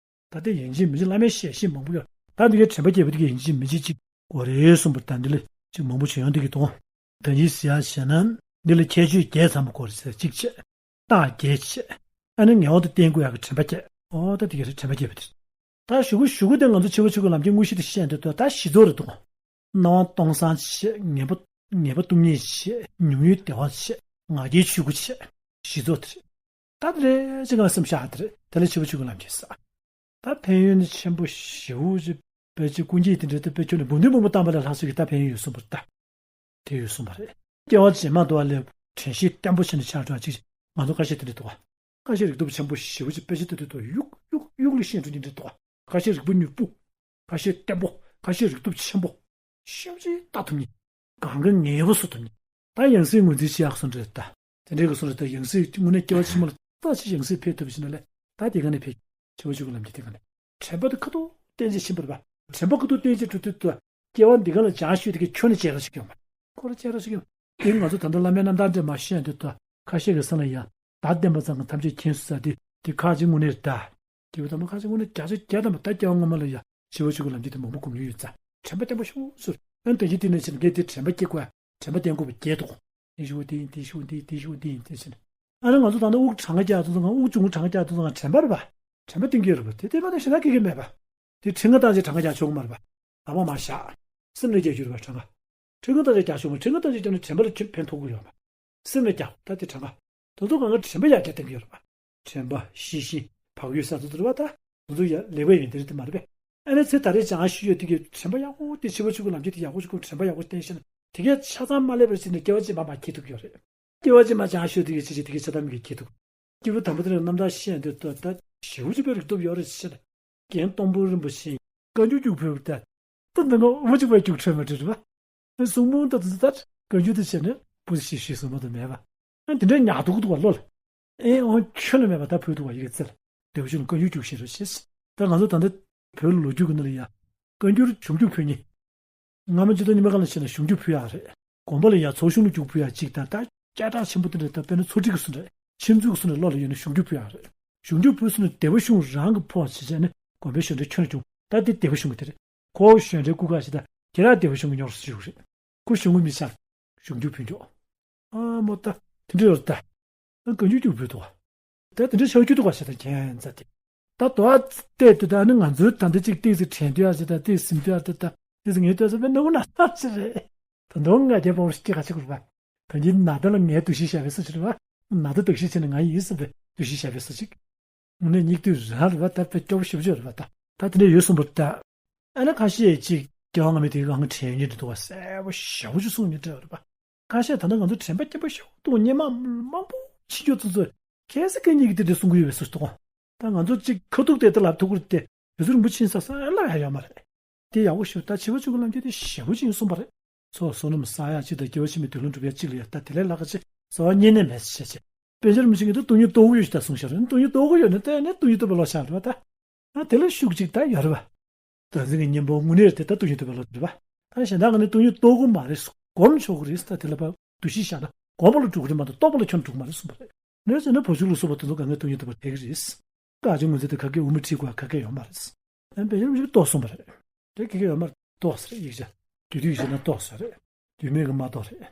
ད་ལྟ་ཡིན་གཅིག་མིན་གཅིག་བླ་མའི་ཞལ་བཞེས་མང་པོ་ཡོད། ད་འདི་གའི་དྲན་པ་བརྒྱད་པོ་འདི་གའི་ཡིན་གཅིག་མིན་གཅིག་ཅིག་དགོས་རེད་གསུངས་པ་ད་འདི་ལ་ ཅིག་མང་པོ་བྱུང་ཡོང་དུས་ཀྱི་དོན། ད་ཡིན་ཟེར་ཡ་བྱས་ན། འདི་ལ་ཁྱད་ཆོས་བརྒྱད་ཚང་པོ་སྐོར་ཟེར་གཅིག་བྱས། རྟགས་བརྒྱད་བྱས། ཨ་ནི་ངེས་པར་དུ་བསྟེན་དགོས་ཡག་གི་དྲན་པ་བརྒྱད། ཨོ་ད་དེ་ག་རེད། དྲན་པ་བརྒྱད་པ་དེ་རེད། ད་གཞུག་གུ་གཞུག་གུ་དེ་ང་ཚོ་འཆི་བ་ཆོས་སྐུའི་ལམ་གྱི་དངོས་གཞི་དེ་བཤད་འདོད་དོ། ད་བཞི་ཚོགས་རེད་འདུག་སྣང་བ་སྟོང་སང་བྱས། ངེས་པ་ངེས་པ་སྟོང་ཉིད་བྱས། མྱོང་བའི་བདེ་བ་བྱས། ང་རྒྱལ་ཆོས་སྐུ་བྱས། བཞི་ཚོགས་དེ་རེད། ད་དེ་རེད་ཅེས་ང་སེམས་ཤར་དེ་རེད། དེ་ལ་འཆི་བ་ཆོས་སྐུའི་ལམ་གྱི་ས། ད་ཕན་ཡོན་ཆེན་པོ་ཞེ་པོ་ཅིག་དཔེ་ཅིག་ཀུན་གྱིས་དེ་འདྲའི་ད་དཔེ་ཁྱོན་ནས་འབུམ་བདུན་འབུམ་པོ་བཏང་པ་ལས་ལྷག་ཤོས་ཀྱི་ད་ཕན་ཡོན་ཡོད་གསུངས་པ་རེད་ད། དེ་ཡོད་གསུངས་པ་རེད། སྐྱེ་བ་རྗེས་མ་དུ་བ་ལས་དྲན་ཤེས་བརྟན་པོ་བྱས་ནས་ཆགས་འགྲོ་ཅིག་ང་ཚོ་ཁ་ཤས་དེ་འདྲ་འདུག་ག་ཁ་ཤས་རིག་སྟོབས་ཆེན་པོ་ཞེ་པོ་ཅིག་དཔེ་ཆ་ལྟ་དུས་ཐོག་གཡུག་གཡུག་གཡུག་ལ་ཤེས་འགྲོ་མཁན་འདྲ་འདུག་ག་ཁ་ཤས་རིག་པ་མྱུར་པོ། ཁ་ཤས་བརྟན་པོ། ཁ་ཤས་རིག་སྟོབས་ཆེན་པོ། ཤེས་བྱེད་ལྟ་ཐུབ་མཁན། གང་ག་ངེས་པ་བཟོ་ཐུབ་མཁན། ད་ཡང་སྲིད་ངོས་འཛིན་བྱེད་ཡག་སོང་རེད་ད། དེ་འདྲའི་གི་སོང་རེད་ད། ཡང་སྲིད་དངོས་གནས་སྐྱེ་བ་ཕྱི་མ་ལ་ད་ཅི་ཡང་སྲིད་ཕེབས་ཐུབ་ཕྱིན་ན་ལས་ད་དེ་ག་ནས་ཕེབས། འཆི་བ་ཆོས་སྐུའི་ལམ་གྱི་དེ་ག་ནས། དྲན་པ་དེ་ཁ་ཐུག་བསྟེན་བྱས་ཕྱིན་པ་རེད་པ། དྲན་པ་ཁ་ཐུག་བསྟེན་བྱས་འགྲོ་དུས་ད། སྐྱེ་བ་འདི་ག་ལ་སྦྱང་ཤོས་དེ་གི་ཁྱོན་ནས་བྱས་རོགས་ཞིག་ཡོང་བ། ཁོ་ར་བྱས་རོགས་ཞིག་ཡོང་། དེ་ང་ཚོ་ད་ལྟ་བླ་མའི་རྣམ་ཐར་འདྲ་མ་བཤད་དུས་ད་ཁ་ཤས་ཀྱི་སེམས་ལ་ཡ། བདག་བསྟེན་པ་ཙམ་གྱིས་ཐམས་ཅད་མཁྱེན་སོང་ཟེར་དེ་དེ་ཁག་ཅིག་དངོས་གནས་རེད་ད། སྐྱེས་བུ་དམ་པ་ཁ་ཅིག་དངོས་གནས་བརྒྱ་ཆ་བརྒྱ་དམ་པ་ད་སྐྱེ་བ་སྔོན་མ་ལ་ཡ་འཆི་བ་ཆོས་སྐུའི་ལམ་གྱི་དེ་མང་པོ་སྒོམ་མྱོང་ཡོད་ཙང་དྲན་པ་བརྟན་པོ་ཤོག་ཟེར། ཨ་ནི་ད་གིན་དེ་ནས་ཕྱིན་ངས་དེ་དྲན་པ་སྐྱེ་དགོས་ཡ། དྲན་པ་བརྟན་དགོས་པ་བརྒྱད་འདུག་དེ་ཞུ་བ་དེ་ཡིན། དེ་ཞུ་བ་འདི་ཡིན། དེ་ཞུ་བ་འདི་ཡིན། དེ་ཟེར་ནས། ཨ་ནི་ང་ཚོ་ད་ལྟ་དབུགས་གྲངས་ཀ་རྒྱག་དུས་ཙང་དབུགས་ཆུང་ངུ་གྲངས་ཀ་རྒྱག་དུས་ཙང་དྲན་པ་རེད་པ། དྲན་པ་བསྟེན་གྱི་ཡོད་རེད་པ། དེ་བསྟེན་པ་དང་ཞེ་དྲག་སྐད་ཀྱི་མེད་པ། དེ་ཕྲེང་བ་བཏང་བྱས་གྲངས་ཀ་རྒྱག་ཆོག་གི་མ་རེད་པ། ལག་པ་མར་བཞག་སེམས་ལ་རྒྱག་རྒྱུ་རེད་པ་གྲངས་ཀ། ཕྲེང་བ་བཏང་བྱས་རྒྱག་ཆོག་མ། ཕྲེང་བ་བཏང་བྱས་རྒྱག་ན་དྲན་པ་ལ་ཁྱོན་ཕན་ཐོགས་ཀྱི་ཡོད་པ། སེམས་ལ་རྒྱག་ད་དེ་གྲངས་ཀ། དེ་ཚོ་གང་ག་དྲན་པ་ཡར་རྒྱས་བཏང་གི་ཡོད་རེད་པ། དྲན་པ་ཤེས་བཞིན་བག་ཡོད་ས་དེ་ཚོ་རེད་པ། ད་དེ་ཚོ་ཡར་ལེགས་པ་ཡིན་དེ་རེད་དེ་མ་རེད་པས། ཨ་ནི་ཚེ་ད་རེས་སྦྱང་ཞུས་ཡོད་དེ་གི་དྲན་པ་ཡག་པོ་དེ་འཆི་བ་ཆོས་སྐུའི་ལམ་གྱི་དེ་ཡག་པོ་ཞིག་གོ་དྲན་པ་ཡག་པོ་བསྟེན་ཤེས་ན་དེ་གས་ཆ་ཚང་མ་སླེབས་པར་བྱས་ནས་སྐྱེ་བ་ཕྱི་མ་མར་འཁྱེར་ཐུབ་ཀྱི་ཡོད་རེད། སྐྱེ་བ་ཕྱི་མ་སྦྱང་ཞུས་དེ་གི་ཆེ་ཆེ་དེ་གི་ཆ་ཚང་མ་གི་འཁྱེར་ཐུབ། སྐྱེས་བུ་དམ་པ་དེ་ལ་རྣམ་ཐར་བཤད་འདོད་ད་ད་ཞེ་པོ་ཅིག་པའི་རིག་སྟོབས་ཡོད་རེད་ཟེར། རྒན་སྟོང་ཕུ་རིན་པོ་ཆེ་བཀའ་འགྱུར་རྒྱུགས་ཕུལ་བ་ད། ད་འདི་ང་དབུ་གཅིག་པའི་རྒྱུགས་འཕྲོད་མ་འགྲིག་རེད་པ། གསུང་འབུམ་ད་དུ་ད་བཀའ་འགྱུར་དུ་བྱས་ནས་བུ་ཞིག་ཞིག་གསུང་མ་དུ་མེད་པ། ཨ་དེ་འདྲའི་ཉག་ཐུག་འདུག་པ་བློ་ལ། ཨེ་འོང་ཁྱོན་ནས་མེད་པ་ད་བུ་འདུག་པ་ཡི་གེ་རྩེ་ལ། སྡེ་པ་གཞུང་ལ་བཀའ་འགྱུར་རྒྱུགས་བཞིན་རེད་ཤེས། ད་ང་ཚོ་ད་ལྟ་བོད་ལ་ལོ་རྒྱུས་ཀྱི་ནང་ལ་ཡ། བཀའ་འགྱུར་གཞུང་རྒྱུགས་ཕུལ་མཁན། སྔ་མ་སྤྱི་ཚོགས་རྙིང་པའི་སྒང་ལ་བྱས་ན་གཞུང་རྒྱུགས་ཕུལ་ཡག་རེད། དགོན་པ་ལ་ཡ་ཚོགས་གཞུང་ལ་རྒྱུགས་ཕུལ་ཡག་གཅིག་དང་ད་སྐད་གྲགས་ཆེན་པོ་དེ་འདྲ་ད་དཔེར་ན་ཚོ་སྒྲིག་གི་སུ་འདྲ་ཁྱིམ་འཛུགས་སུ་འདྲ་བློ་ལ་ཡོད་ན་གཞུང་རྒྱུགས་ཕུལ་ཡག་རེད། གཞུང་རྒྱུགས་ཕུལ་སོང་ན་སྡེ་པ་གཞུང་རང་གི་ཕོགས་བྱས་བྱས་ནས་དགོན་པའི་གཞོན་གྲྭའི་ཁྱོན་ནས་བྱུང་ད་དེ་སྡེ་པ་གཞུང་གི་དེ་རེད། ཁོ་གཞོན་གྲྭའི་སྐུ་ཁག་ཞིག་ད་ཁྱེད་རང་སྡེ་པ་གཞུང་གི་ཉོར་སུ་བཞུགས་རེད། ཁོ་གཞུང་གི་མི་ཆགས། གཞུང་རྒྱུགས་ཕུལ་འཇོག་ཨ་མོ་ད་དེ་འདྲ་ཡོད་རེད་ད། ཨ་བཀའ་འགྱུར་རྒྱུགས་ཕུལ་འདུག་བ། ད་དེ་འདྲ་ཤོད་རྒྱུ་འདུག་བ་ཞེས་ད་ཁྱེད་ཚ་དེ། ད་དོ་ཨ་བལྟས་དུས་ད་ནི་ང་ཚོའི་ད་འདི་གཅིག་ཏོག་ཙམ་དྲན་དུས་ཨ་ཅེ་ད་ཏོག་ཙམ་སིམ་དུས་ཨ་ད་ད་ཏོག་ཙམ་ངའི་ལྟོས་ས་པའི་ནུ་ན་ས་ཅི་རེད། ད་འདོ་ང་རྒྱལ་པོ་ཞིག་ག་ཅིག་རུ་བ། ད་འདི་ན་ད་ལ་ངའི་འདུ་ཤེས་བཞག་པའི་ས་ཅི་རུ་བ། ན་ད་འདུ་ཤེས་བྱས་ནས་ང་ཡིན་ཟེར་བའི་འདུ་ཤེས་བཞག་པའི་ས་ཅིག་དངོས་གནས་སྙིགས་དུས་རང་རེད་བ། ད་དཔེ་སྐྱོ་པོ་ཞེ་པོ་ཅིག་རེད་བ་ད། ད་དེ་འདྲ་ཡོད་གསུངས་པ་ད། ཨ་ནི་ཁ་ཤས་ཅིག་སྐྱེ་བ་སྔ་མའི་དེ་གི་དངངས་དྲན་ཡོད་འདུག་བ། གསལ་པོ་ཞེ་པོ་ཅིག་གསུངས་ཡོད་འདྲ་རེད་བ། ཁ་ཤས་ད་ལྟ་ང་ཚོ་དྲན་པ་སྐྱིད་པོ་ཞེ་པོ་འདུག་སྔོན་མ་མང་པོ་ཕྱི་རྒྱལ་ཚོ་ཚོས་ཁ་སང་ཁ་ཉིན་གྱི་དེ་འདྲ་གསུང་གི་ཡོད་པའི་བཟོ་ཞིག་འདུག་ད་ང་ཚོ་ཅིག་ཁ་ཐུག་དེ་ལྟ་ལབ་ཐུབ་ཀྱི་རེད་དེ། དུས་ཚོད་རིང་པོ་ཕྱིན་ས་ས་ལ་ཡ་ཡོད་མ་རེད། དེ་ཡག་པོ་ཞིག་ད་འཆི་བ་ཆོས་སྐུའི་ལམ་ཁྱེར་དེ་ཞེ་པོ་ཅིག་ཡིན་གསུངས་པ་རེད། ཚོགས་བསོད་ནམས་བསགས་ཡག་ཅིག་དང་སྐྱེ་བ་ཕྱི་མའི་དུས་ལ་འགྲུབ་ཡག་ཅིག་ལ་ཡ་ད་དེ་ལས་ལྷག་ག་ཅིག་རྩ་བ་ཉིད་ནས་མེད་ཟེར་བྱས་བྱས། དཔེ་ཆ་རིན་པོ་ཆེ་གིས་ད་སྟོང་ཉིད་རྟོགས་ཀྱི་ཡོད་ཅིག་ད་གསུངས་ཤག་རེད། སྟོང་ཉིད་རྟོགས་ཀྱི་ཡོད་ན་ད་ནི་སྟོང་ཉིད་རྟོགས་པའི་བློ་ཤར་རེད་བ་ད། ད་དེ་ལ་ཤུགས་ཅིག་ད་ཡོད་རེད་བ། བདག་འཛིན་གྱི་གཉེན་པོ་དངོས་གནས་རེད་དེ་ད་སྟོང་ཉིད་རྟོགས་པའི་བློ་རེད་བ། ད་གཞན་དག་གིས་ནི་སྟོང་ཉིད་རྟོགས་ཀྱི་མ་རེད། སྒོམ་ཆོག་གི་རེད། ད་དེ་ལ་བ་འདུ་ཤེས་བཞག་ན་སྒོམ་པ་ལ་འགྲོ་གི་རེད་མ་གཏོགས་རྟོགས་པ་ལ་ཁྱོན་འགྲོ་གི་མ་རེད་གསུངས་པ་རེད། ནས་ཟེར་ན་བུ་ཆུང་ལ་སོགས་པ་དེ་ཚོ་གང་ག་སྟོང་ཉིད་རྟོགས་པ་འཐད་ཀྱི་རེད། དཀའ་ཆེན་ངོས་འཛིན་དེ་ག་གེ་དབུ་མ་ཁྲིད་དགོས་ག་གེ་ཡོད་མ་རེད། ཨ་དཔེ་ཆ་རིན་པོ་ཆེ་རྟོགས་གསུངས་པ་རེད། དེ་ག་གེ་ཡོད་མ་རེད། རྟོགས་ཟེར་ཡིག་ཆ། དུས་དུས་ཡིག་ཆ་ན་རྟོགས་ཟེར་རེད། དུས་མེད་ཀྱི་མ་རྟོགས་རེད།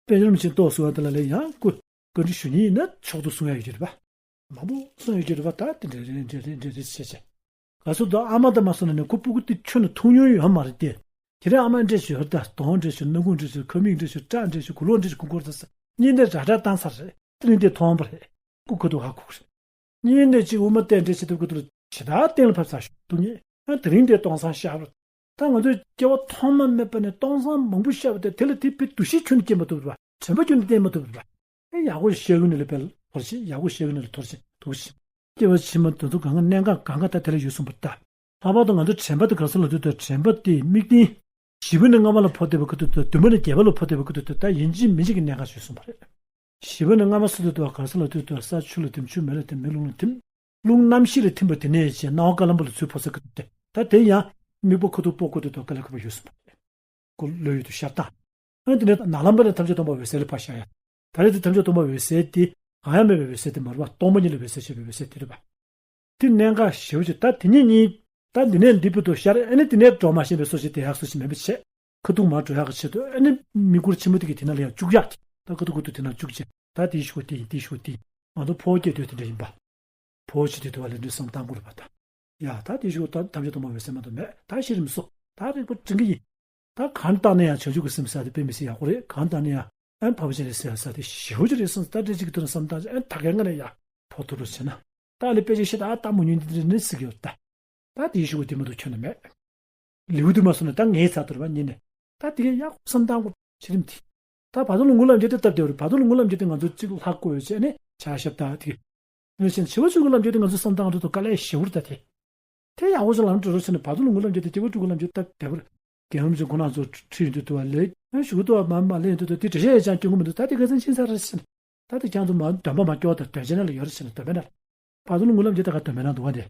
དཔེ་ཆ་རིན་པོ་ཆེ་རྟོགས་གསུངས་པ་དེ་ལ་ལས་ཡང་སྐུ་བཀའ་འདྲི་ཞུ་མཁན་ཡིན་ན་མཆོག་ཏུ་གསུང་ཡ་ཡོད་ཀྱི་རེད་པ། མང་པོ་གསུང་ཡོད་ཀྱི་རེད་པ། ད་དེ་འདྲ་རེད་འདྲ་རེད་འདྲ་རེད་བྱས་བྱས། ག་སོ་དང་ཨ་མ་དང་མ་སོང་ན་ནི་ཁོ་སྤུ་གུ་དེ་ཁྱོན་ནས་མཐོང་མྱོང་ཡོད་མ་རེད་དེ། དེ་རིང་ཨ་མ་འདྲ་ཞིག་ཡོད་ད་གདོང་འདྲ་ཞིག་སྣ་ཁུང་འདྲ་ཞིག་ཁ་མིག་འདྲ་ཞིག་སྐྲ་འདྲ་ཞིག་གོས་ལོག་འདྲ་ཞིག་གོན་གོ་རེད་ཟེར་གཉིས་འདྲ་ར་ར་བཏང་ཚར་རེད། དེ་རིང་དེ་མཐོང་བ་རེད། སྐུ་ཁ་ཐུག་ཧ་གོ་གི་རེད། གཉིས་འདྲ་གཅིག་དབུ་མ་བསྟན་འདྲ་བྱེད་ཐུབ་ཀྱི་འདུག་ལ་ཇི་ལྟར་གཏན་ལ་ཕབ་ཚར་ཞུ་འདུག་ཉེ། ཨ་དེ་རིང་དེ་སྟོང་སང་ཤར་བ། ད་ང་ཚོས་སྐྱེ་བ་ཐོག་མ་མེད་པ་ནས་སྟོང་སང་མང་པོ་ཤར་བ་དེ་དེ་ལ་དེ་དཔེ་འདུ་ཤེས་ཁྱོན་ནས་བསྐྱེད་མ་ཐུབ་རེད་པ། དྲན་པ་ཁྱོན་ནས་བསྟེན་མ་ཐུབ་རེད་པ། ཨེ་ཡག་པོ་ཞིག་བཤད་ཀྱི་ནི་ལ་དཔེ་ལ་ཐོར་ཞིག་ཡག་པོ་བཤད་ཀྱི་ནི་ལ་ཐོར་ཞིག་འདུག་ཞིག་སྐྱེ་བ་ཕྱི་མ་དེ་ཚོ་གང་ག་གནད་འགག་གང་ག་ད་དེ་ལ་ཡོད་གསུངས་པ་ད། ལྷག་པར་དུ་ང་ཚོ་དྲན་པ་དེ་ག་ས་ལ་ལྟོས་དང་དྲན་པ་དེ་དམིགས་རྟེན། བཞི་པ་ནས་ལྔ་པ་ལ་འཕོ་བསྡད་པའི་ཁ་ཐུག་དང་བདུན་པ་ནས་བརྒྱད་པ་ལ་འཕོ་བསྡད་པའི་ཁ་ཐུག་དང་ད་ཡིན་གཅིག་མིན་གཅིག་གི་གནད་འགག་ཞིག་གསུངས་པ་རེད། བཞི་པ་ནས་ལྔ་པ་སུ་དུ་དུ་ག་ས་ལ་དུ་དུ་ས་ཆུ་ལ་ཐིམ་ཆུ་མེ་ལ་ཐིམ་མེ་རླུང་ལ་ཐིམ། རླུང་རྣམ་ཤེས་ལ་ཐིམ་པ་དེ་ནས་བྱས་སྣང་བ་ཀ་ལམ་པ་ལ་ཚུར་འཕོ་ས་ཁ་ཐུག་དེ་ད་དེ་ཡང་དམིགས་པ་ཁ་ཐུག་སྤོ་ཁ་ཐུག་དུ་ཀ་ལ་ཁ་པ་ཡོད་གསུངས་པ་རེད། ཀོ་ལོ་ཡོད་དུ་ཤར་བཏང་། ཨ་དེ་ནས་ནག་ལམ་པ་ནས་ཐམས་ཅད་སྟོང་པ་འོད་གསལ་ལ་ཕར་ཤར་ཡ། ད་རེས་དེ་ཐམས་ཅད་སྟོང་པ་འོད་གསལ་དེ་གང་ཡང་མེད་པའི་འོད་གསལ་དེ་མ་རེད་པ། སྟོང་པ་ཉིད་ལ་འོད་གསལ་བྱེད་པའི་འོད་གསལ་དེ་རེད་པ། དེ་གནད་འགག་ཞེ་པོ་ཅིག་ད་དེ་ཉིད་གཉིས་ད་འདི་ནས་འདི་བར་དུ་ཤར་ཨ་ནི་དེ་ནས་འགྲོ་མ་ཤེས་པའི་སོ་ཞིག་དེ་ཡག་སོ་ཞིག་མེད་པ་བྱས། ཁ་ཐུག་མར་འགྲོ་ཡག་གི་ཆེད་དུ་ཨ་ནི་མིག་ཁུར་ཆེན་མོ་དེ་གི་དེ་ནང་ལ་ཡང་བཅུག་ཡག་གི། ད་ཁ་ཐུག་ཁ་ཐུག་དེ་ནང་བཅུག་བྱས། ད་དེའི་གཞུག་གུ་དེ་ཡིན། དེའི་གཞུག་གུ་དེ་ཡིན། མ་གཏོགས་ཕོ་སྐྱེས་དུས་དེ་འདྲ་ཡིན་པ། ཕོ་བྱེད་དུས་དུ་བ་ལས་འདྲའི་བསམ་སྟངས་དགོས་རེད་པ་ད། ཡ་ད་དེའི་གཞུག་གུ་ད་ཐམས་ཅད་སྟོང་པ་འོད་གསལ་མ་གཏོགས་མེད། ད་ཤེས་རིག་མི་སོ། ད་རིག་པ་དྲན་གྱི་ཡིན། ད་གང་བཏང་ན་ཡང་བྱང་ཆུབ་ཀྱི་སེམས་ཟེར་དེ་དཔེ་མི་སྲིད་ཡག་པོ་རེད། གང་བཏང་ན་ཡང་ཨན་འཕགས་པ་སྤྱན་རས་གཟིགས་ཟེར་དེ་ཞེ་པོ་ཅིག་རེད་བསམ། ད་འདྲ་ཅིག་གི་དུས་ན་བསམ་སྟངས་ཅིག་ཨན་ད་གའི་ང་ལ་ཡ་ཕོ་ཐུག་རུ་བྱེད་ན། ད་ལས་དཔེ་ཅིག་ཤེས། ད་ཨ་ད་མོ་ཉུང་འདི་འདྲ་ནི་སྲིད་ཀྱི་ཡོད་ད། ད་དེའི་གཞུག་གུ་དེ་མ་གཏོགས་ཁྱོན་ནས་མེད། ལེའུ་དུ་མ་སོང་ན་ད་ངའི་ཚ་དོར་བ་ཉིད་ནས། ད་དེ་གའི་ཡག་པོ་བསམ་སྟངས་དགོས་ཆེ་རིམ་དེ། ད་བར་དོ་ལ་ངུ་ལམ་འཇལ་དེ་སྟབས་བདེ་བ་རེད། བར་དོ་ལ་ངུ་ལམ་འཇལ་དེ་ང་ཚོ་གཅིག་ལྷག་དགོས་ཡོད་བྱས་ནས་བྱ་ཞབས་ད་དེ། ནས་བྱས་ན་འཆི་བ་ཆོས་སྐུ་ལམ་འཇལ་དེ་ང་ཚོ་བསམ་སྟངས་ང་ཚོ་དང་དཀའ་ལས་ཞེ་པོ་རེད་ད་དེ། དེ་ཡག་པོ་ཞིག་ལམ་འགྲོ་རོགས་བྱས་ནས་བར་དོ་ལ་ངུ་ལམ་འཇལ་དེ་སྐྱེ་བ་སྤྲུལ་སྐུ་ལམ་འཇལ་སྟབས་བདེ་བ་རེད། རྒན་རབས་ཚོས་ཁོང་རྣམ་ཚོ་ཁྲིད་ཡོང་དུས་དུ་བ་ལས་ཨ་ཞུ་གི་འདུག་བ། མ་མ་ལས་ཡོང་དུས་དུ་དེ་འགྲེལ་བཤད་ཡང་ཅང་སྐྱོན་གི་མི་འདུག་ད་དེ་ཁ་སང་ཕྱིན་ཚར་རེད་ཟེར་ནས། ད་དེ་ཁྱང་ཚོ་མ་འདོན་པ་མ་སྐྱོར་དང་འདོན་བྱེད་ན་ལ་ཡོད་རེད་ཟེར་ནས་འདོན་པའི་ནང་ལ། བར་དོ་ལ་ངུ་ལམ་འཇལ་ད་ག་འདོན་པའི་ནང་འདུག་བ་དེ།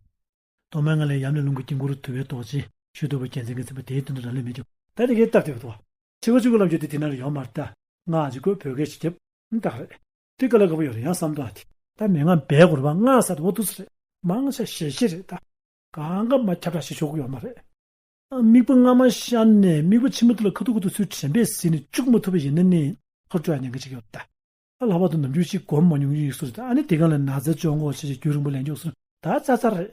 ཐོག་མའི་ང་ལས་ཡབ་ནས་ལུང་གི་དཀྱིལ་འཁོར་ཐུབ་པའི་རྟོགས་ཆེན་ཞུ་ཐུབ་པ་རྒྱལ་མཚན་གྱི་མཚན་པ་དེའི་དོན་དུ་རང་ལས་མི་འཇུག་ད་དེ་གའི་སྟབས་བདེ་བ་འདུག་བ། འཆི་བ་ཆོས་སྐུ་ལམ་འཇལ་དེ་དེ་ནང་ལ་ཡོད་མ་རེད་ད། སྔགས་ཀྱི་སྐོར་བོད་སྐད་ཞིག་རྒྱབ། ཨ་ད་ག་རེད། དེ་དཀའ་ལས་ཁག་པོ་ཡོད་རེད། ཡང་བསམ་དོན་ཨ་དེ། ད་མི་ང་འབད་དགོས་རེད་བ། སྔགས་ཟེར་དེ་འོ་འདུག་ས་རེད། མང་ཆེ་ཞལ་བཞེས་རེད་ད། གང་ག་མ་ཁྱབ་བསྒྲགས་བྱེད་ཆོག་གི་ཡོད་མ་རེད། ཨ་དམིགས་པ་སྔ་མ་ཤར་ནས་དམིགས་པ་ཕྱི་མ་དེ་ལ་ཁ་ཐུག་ཁ་ཐུག་ཚུར་དྲན་པས་ཟིན་ནས་བཅུག་མ་ཐུབ་པ་ཡིན་ན་ནི་ཧོར་སྤྲོ་ཡ་ཉེན་ཁ་ཅིག་ཡོད་རེད་ད། ཨ་ལྷག་པར་དུ་ནམ་རྒྱུན་ཞིག་སྒོམ་མ་མྱོང་ཡིན་སུ་རེད་ད། ཨ་ནི་དེ་གང་ལ་ན་ཚ་བཅོ་ལྔ་ཞེས་བྱས་རྒྱུན་རིང་པོ་ལེན་འཇོག་སུ་ད་ཙ་ཙ་རེད།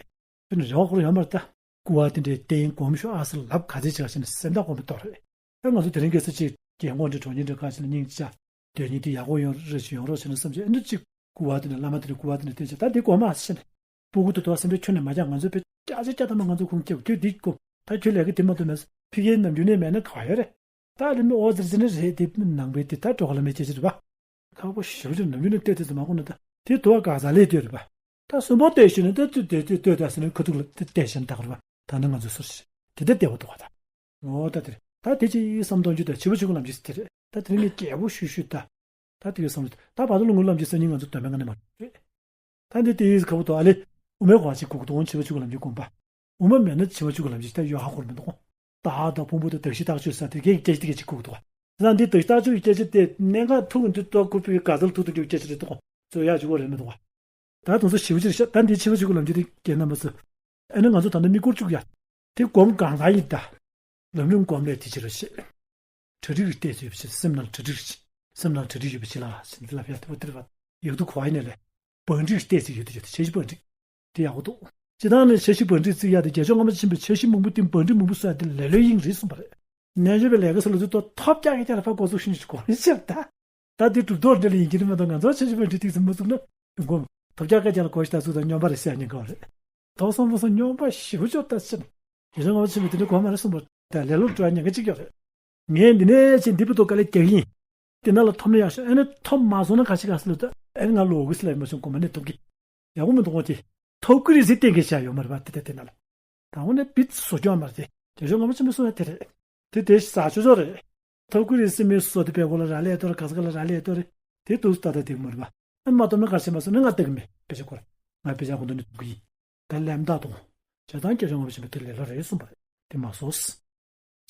དེ་ནི་རེ་བ་ཁོ་རང་ཡོད་མ་རེད་ད། སྐུ་བ་དེ་འདྲའི་བསྟེན་སྒོམ་ཤོག་ཨ་སི་ལབ་ག་ཚད་ཅིག་ལ་བྱས་ནས་སེམས་ཐག་གོང་མའི་ཐོག་རེད། ད་ང་ཚོ་དེ་རིང་ཁ་སང་ཅིག་རྒན་གོག་འདྲ་གྲོགས་རྙིང་འདྲ་ཁ་ཤས་ལ་སྙིང་རྗེ་ཆེ། དོན་སྙིང་དེ་ཡག་པོ་ཡོང་རེ་ཞིག་ཡོང་རོགས་བྱས་ན་བསམ་བྱས་ཨ་འདྲ་ཅིག་སྐུ་བ་དེ་འདྲ་བླ་མ་དེ་འདྲ་སྐུ་བ་དེ་འདྲ་བསྟེན་བྱས་ད་འདི་སྒོམ་ཨ་སི་བྱས་ནས། སྤུ་གུ་དེ་དོ་སེམས་ཁྲལ་ཁྱོན་ནས་མ་རྒྱག་ང་ཚོ་དཔེ་སྐྱ་ཆ་སྐྱ་ཐ་མ་ང་ཚོ་ཁུངས་སྐྱེལ་ཁྱོད་འདི་སྒོམ། ད་ཁྱོད་ལས་ཀ་དེ་མ་གཏོགས་མེད། ཕ་གིའི་ནམ་རྒྱུན་ནས་མེད་ན་ག་ཡོད་རེད། ད་ལས་མི་ཨོ་ཙི་ཙི་ནི་རེད་དེ་ནང་པའི་དེ་ད་གྲོགས་ལ་མེད་ཅེས་ཅི་རེད་པ། ཁག་པོ་ཞེ་པོ་ཅིག་ནམ་རྒྱུན་ནས་ལྟོས་དེ་ཙི་མ་གོ་ན་ད་དེ་དོ་ག་ཟ་ལས་ལྟོས་རེད་པ། ད་གསོན་པོ་ལྟོས་ཤེས་ནས་ད་ཙི་དེ་ཙི་ལྟོས་ད་ཟེར་ནས་ཁ་ཐུག་ལ་དེ་ལྟོས་ཤེས་ན་ད་ག་རེད་པ། ད་ནི་ང་ཚོ་སུ་རེད། དེ་ད་བདེ་བོ་འདུག་ག་ད། ཨོ་ད་དེ་རེད། ད་དེ་ཅི་བསམ་གཏོང་རྒྱུ་ད་འཆི་བ་ཆོས་སྐུ་ལམ་འཇལ་དེ་རེད། ད་དེ་རིང་ངས་རྒྱས་པོ་ཞུ་ཞུ་ད། ད་དེ་གའི་བསམ་བློ་ད་བར་དོ་ལ་ངུ་ལམ་འཇལ་སང་ཉིན་ང་ཚོ་དོན་མེད་ང་ནས་མ་རེད། ད་འདི་དེ་ཡིས་ཁ་བོ་དོ་ཨ་ལེ། དབུ་མའི་གོ་བ་ཅིག་གུག་དོ་འཆི་བ་ཆོས་སྐུ་ལམ་འཇལ་དགོངས་པ། དབུ་མ་མེད་ན་འཆི་བ་ཆོས་སྐུ་ལམ་འཇལ་ད་ཡོད་ཧ་གོ་ར་མི་འདུག་གོ། བདག་དང་ཕུང་པོ་དང་གདགས་གཞི་རྟག་གཅོད་ཟེར་དེ་གའི་སྐད་ཆ་དེ་གའི་ཅིག་གུག་འདུག་ག་ད་འདི་གདགས་གཞི་རྟག་གཅོད་ཀྱི་སྐད་ཆ་དེ་གནད་འགག་ཐུག་གི་འདུག་ཏོ་ཁུ་པའི་ག་ཚོད་ཐུག་ཏུ་འགྱུར་སྐད་ཆ་རེད་འདུག་གོ། ཚོད་ཡག་ཅིག་གོ་རེད་མི་འདུག་ག། ད་དུང་ཚོ་ཞིབ་ཅིག་བཤད་ད་འདི་འཆི་བ་ཆོས་སྐུ་ལམ་འཇལ་དེ་རྒན་རྣམ་པ་ཚོ། ཨ་ནི་ང་ཚོ་ད་ལྟ་མིག་སྐོར་བཅུག་ཡ། དེ་སྒོམ་གང་ག་ཡིན་ད། ལམ་རིམ་སྒོམ་ལས་དེ་ཕྱིར་རོ་ཞེས། གྲ་སྒྲིག་གི་ལྟས་ཚུལ་ཡོད་པ་ཞིག་སེམས་ནང་གྲ་སྒྲིག་ཞིག་སེམས་ནང་གྲ་སྒྲིག་ཡོད་པ་ཞིག་ལ་ཞེས་འདི་ལ་ཕྱག་ཐུབ་པ་དེར་བ་ཡག་ཏུ་གོ་བ་ཡིན་ནས་ལས། བང་སྒྲིག་ལྟས་ཚུལ་ཡོད་དུ་ཡོད་དུ་འཆར་གཞི་བང་སྒྲིག་དེ་ཡག་པོ་འདུག་སྤྱི་བཏང་ནས་འཆར་གཞི་བང་སྒྲིག་བརྩི་ཡག་དེ་རྒྱལ་མཆོག་རྔ་མ་ཆེན་པོས་འཆར་གཞི་མང་པོ་བཏིང་བང་སྒྲིག་མང་པོ་བཟོ་ཡག་དེ་ལེ་ལོའི་དབྱིངས་རེད་གསུངས་པ་རེད། རྣལ་འབྱོར་པའི་ལས་ཀ་སོགས་ལ་ཚུར་ཐོག་ཐོབ་རྒྱག་གི་རྒྱ་ལ་ཕར་འགོ་ཚུགས་ཤིང་ཞིག་གོ་རེ་བྱེད་པ་ད། ད་དེ་གྲུབ་ཐོབ་འདྲ་ལ་ཡིན་གྱི་རེད་མ་གཏོགས་ང་ཚོ་འཆར་གཞི་བང་སྒྲིག་ཏིག་ཙམ་མ་བཙུགས་ན་ཡོང་གོ་མ། ཐོབ་རྒྱག་གི་རྒྱ་ལ་གོ་ཞིག་ད་ཚུགས་དང་སྙོམས་པ་རེད་ཟེར་ཡ་ཉེན་ཁ་བ་རེད། དོགས་སོང་མ་སོང་སྙོམས་པ་ཞེ་པོ་ཅིག་ད་ཕྱིན། རྒྱལ་མཆོག་རྔ་མ་ཆེན་པོས་དེ་འདྲ་གོ་མ་རེད་གསུངས་པ་དང་ལེ་ལོར་འགྲོ་ཡ་ཉེན་ཁ་ཅིག་ཡོད་རེད། ངས་འདི་ནས་ཕྱིན་འདི་བུ་ཏོ་དཀའ་ལས་རྒྱག་གི་ཡིན། དེ་ན་ལ་ཐོབ་ན་ཡག་ཤོས་ཨ་ནི་ཐོབ་མ་སོང་ན་ག་ཞིག་ག་སི་ལ་ད་ཨ་ནི་ང་ལོ་གི་སི་ལ་ཡིན་མ་སོང་གོ་མ་ནས་ཐོབ་གི། ཡག་པོ་མི་འདུག་གོ་དེ། ཐོབ་ཀྱི་རེད་ཟེར་གཏན་འཁེལ་བྱས་ཡོད་མ་རེད་པ་དེ་ད་དེ་ན་ལ། ད་འོ་ནས་བིད་བཟོ་རྒྱུ་ཡོད་མ་རེད་དེ། རྒྱལ་མཆོག་རྔ་མ་ཆེན་པོས་གསུངས་ཡ་དེ་རེད། དེ་དེ་ཟ་ཆོག་ཆོག་རེད། ཐོབ་ཀྱི་རེད་ཟེར་མི་བཟོ་དེ་བལ་པོ་ལ་རག་ལས་ཡོད་རེད། ག་ས་ག་ལ་རག་ལས་ཡོད་རེད། དེ་འདུག་ད་ད་དེ་མ་རེད་པ། ཨ་མ་ཐོབ་ན་ག་ཟེར་མ་སོང་ན་ང་ལྟ་གི་མེད་དཔེ་ཆ་སྐོར། ང་དཔེ་ཆ་གོ་འདུག་ནས་འདུག་གི་ཡིན། ད་ལམ་བདག་དང་། བྱས་ཙང་རྒྱལ་མཆོག་རྔ་མ་ཆེན་པོས་དེ་ལས་སླ་རེད་གསུངས་པ་རེད། དེ་མ་བཟོ།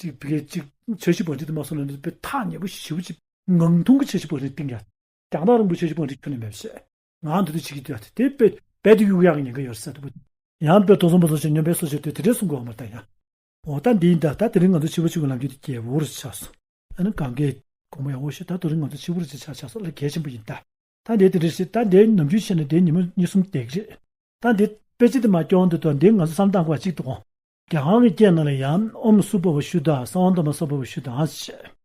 གཅིག་བི་གའི་གཅིག་འཆར་གཞི་བང་སྒྲིག་དེ་མ་སོང་ན་འདི་དཔེ་ཐག་ཉེ་པོ་ཞེ་པོ་ཅིག་ངང་ཐུང་གི་འཆར་གཞི་བང་སྒྲིག་བཏིང་ཡ། རྒྱང་ཐག་རིང་པོའི་འཆར་གཞི་བང་སྒྲིག་ཁྱོན་ནས་མེད་པ་བཤད། ང་འདི་འདྲ་བྱེད་ཀྱི་འདུག་ཡ་དེ་དཔེ་རྦད་དེ་གཡུག་ཡག་གི་ཉེན་ཁ་ཡོད་ས་དེ་པོ། ཡང་དཔེ་དོགས་ཟོན་པོ་ཟོན་སྙོམས་པའི་སོ་བྱེད་དུས་དེ་འདྲས་གསུང་དགོས་བ་མ་རེད་ད་ཡ། འོ་ད་འདི་ཡིན་ད། ད་དེ་རིང་ང་ཚོ་འཆི་བ་ཆོས་སྐུ་ལམ་འཇལ་དེ་རྒྱས་པོ་རུ་ཆགས་སོང་། ཨ་ནི་གང་གའི་དགོངས་པ་ཡག་པོ་ཞིག་ད་དེ་རིང་ང་ཚོ་འཆི་བ་རུ་ཆགས་ཆགས་སོང་ལ་གལ་ཆེན་པོ་ཡིན་ད། ད་འདི་དེ་འདྲ་ཞིག་ད་འདི་ནམ་རྒྱུན་བྱས་ན་འདི་ཉི་མ་གཉིས་གསུམ་བསྡད་ཀྱི་རེད། ད་འདི་དཔེ་ཆ་དེ་མ་སྐྱོང་དུས་དང་འདི་ང་ཚོ་བསམ་སྟངས་འགོ་གཅིག་ཏུ་འོང་། རྒྱ་གར་གྱི་སྐད་ནང་ལ་ཡང་ཨོཾ་སུ་པ་བ་ཤུདྡྷ་གསང་བ་འདུས་མ་བསགས་པ་བ་ཤུདྡྷ་ཞེས།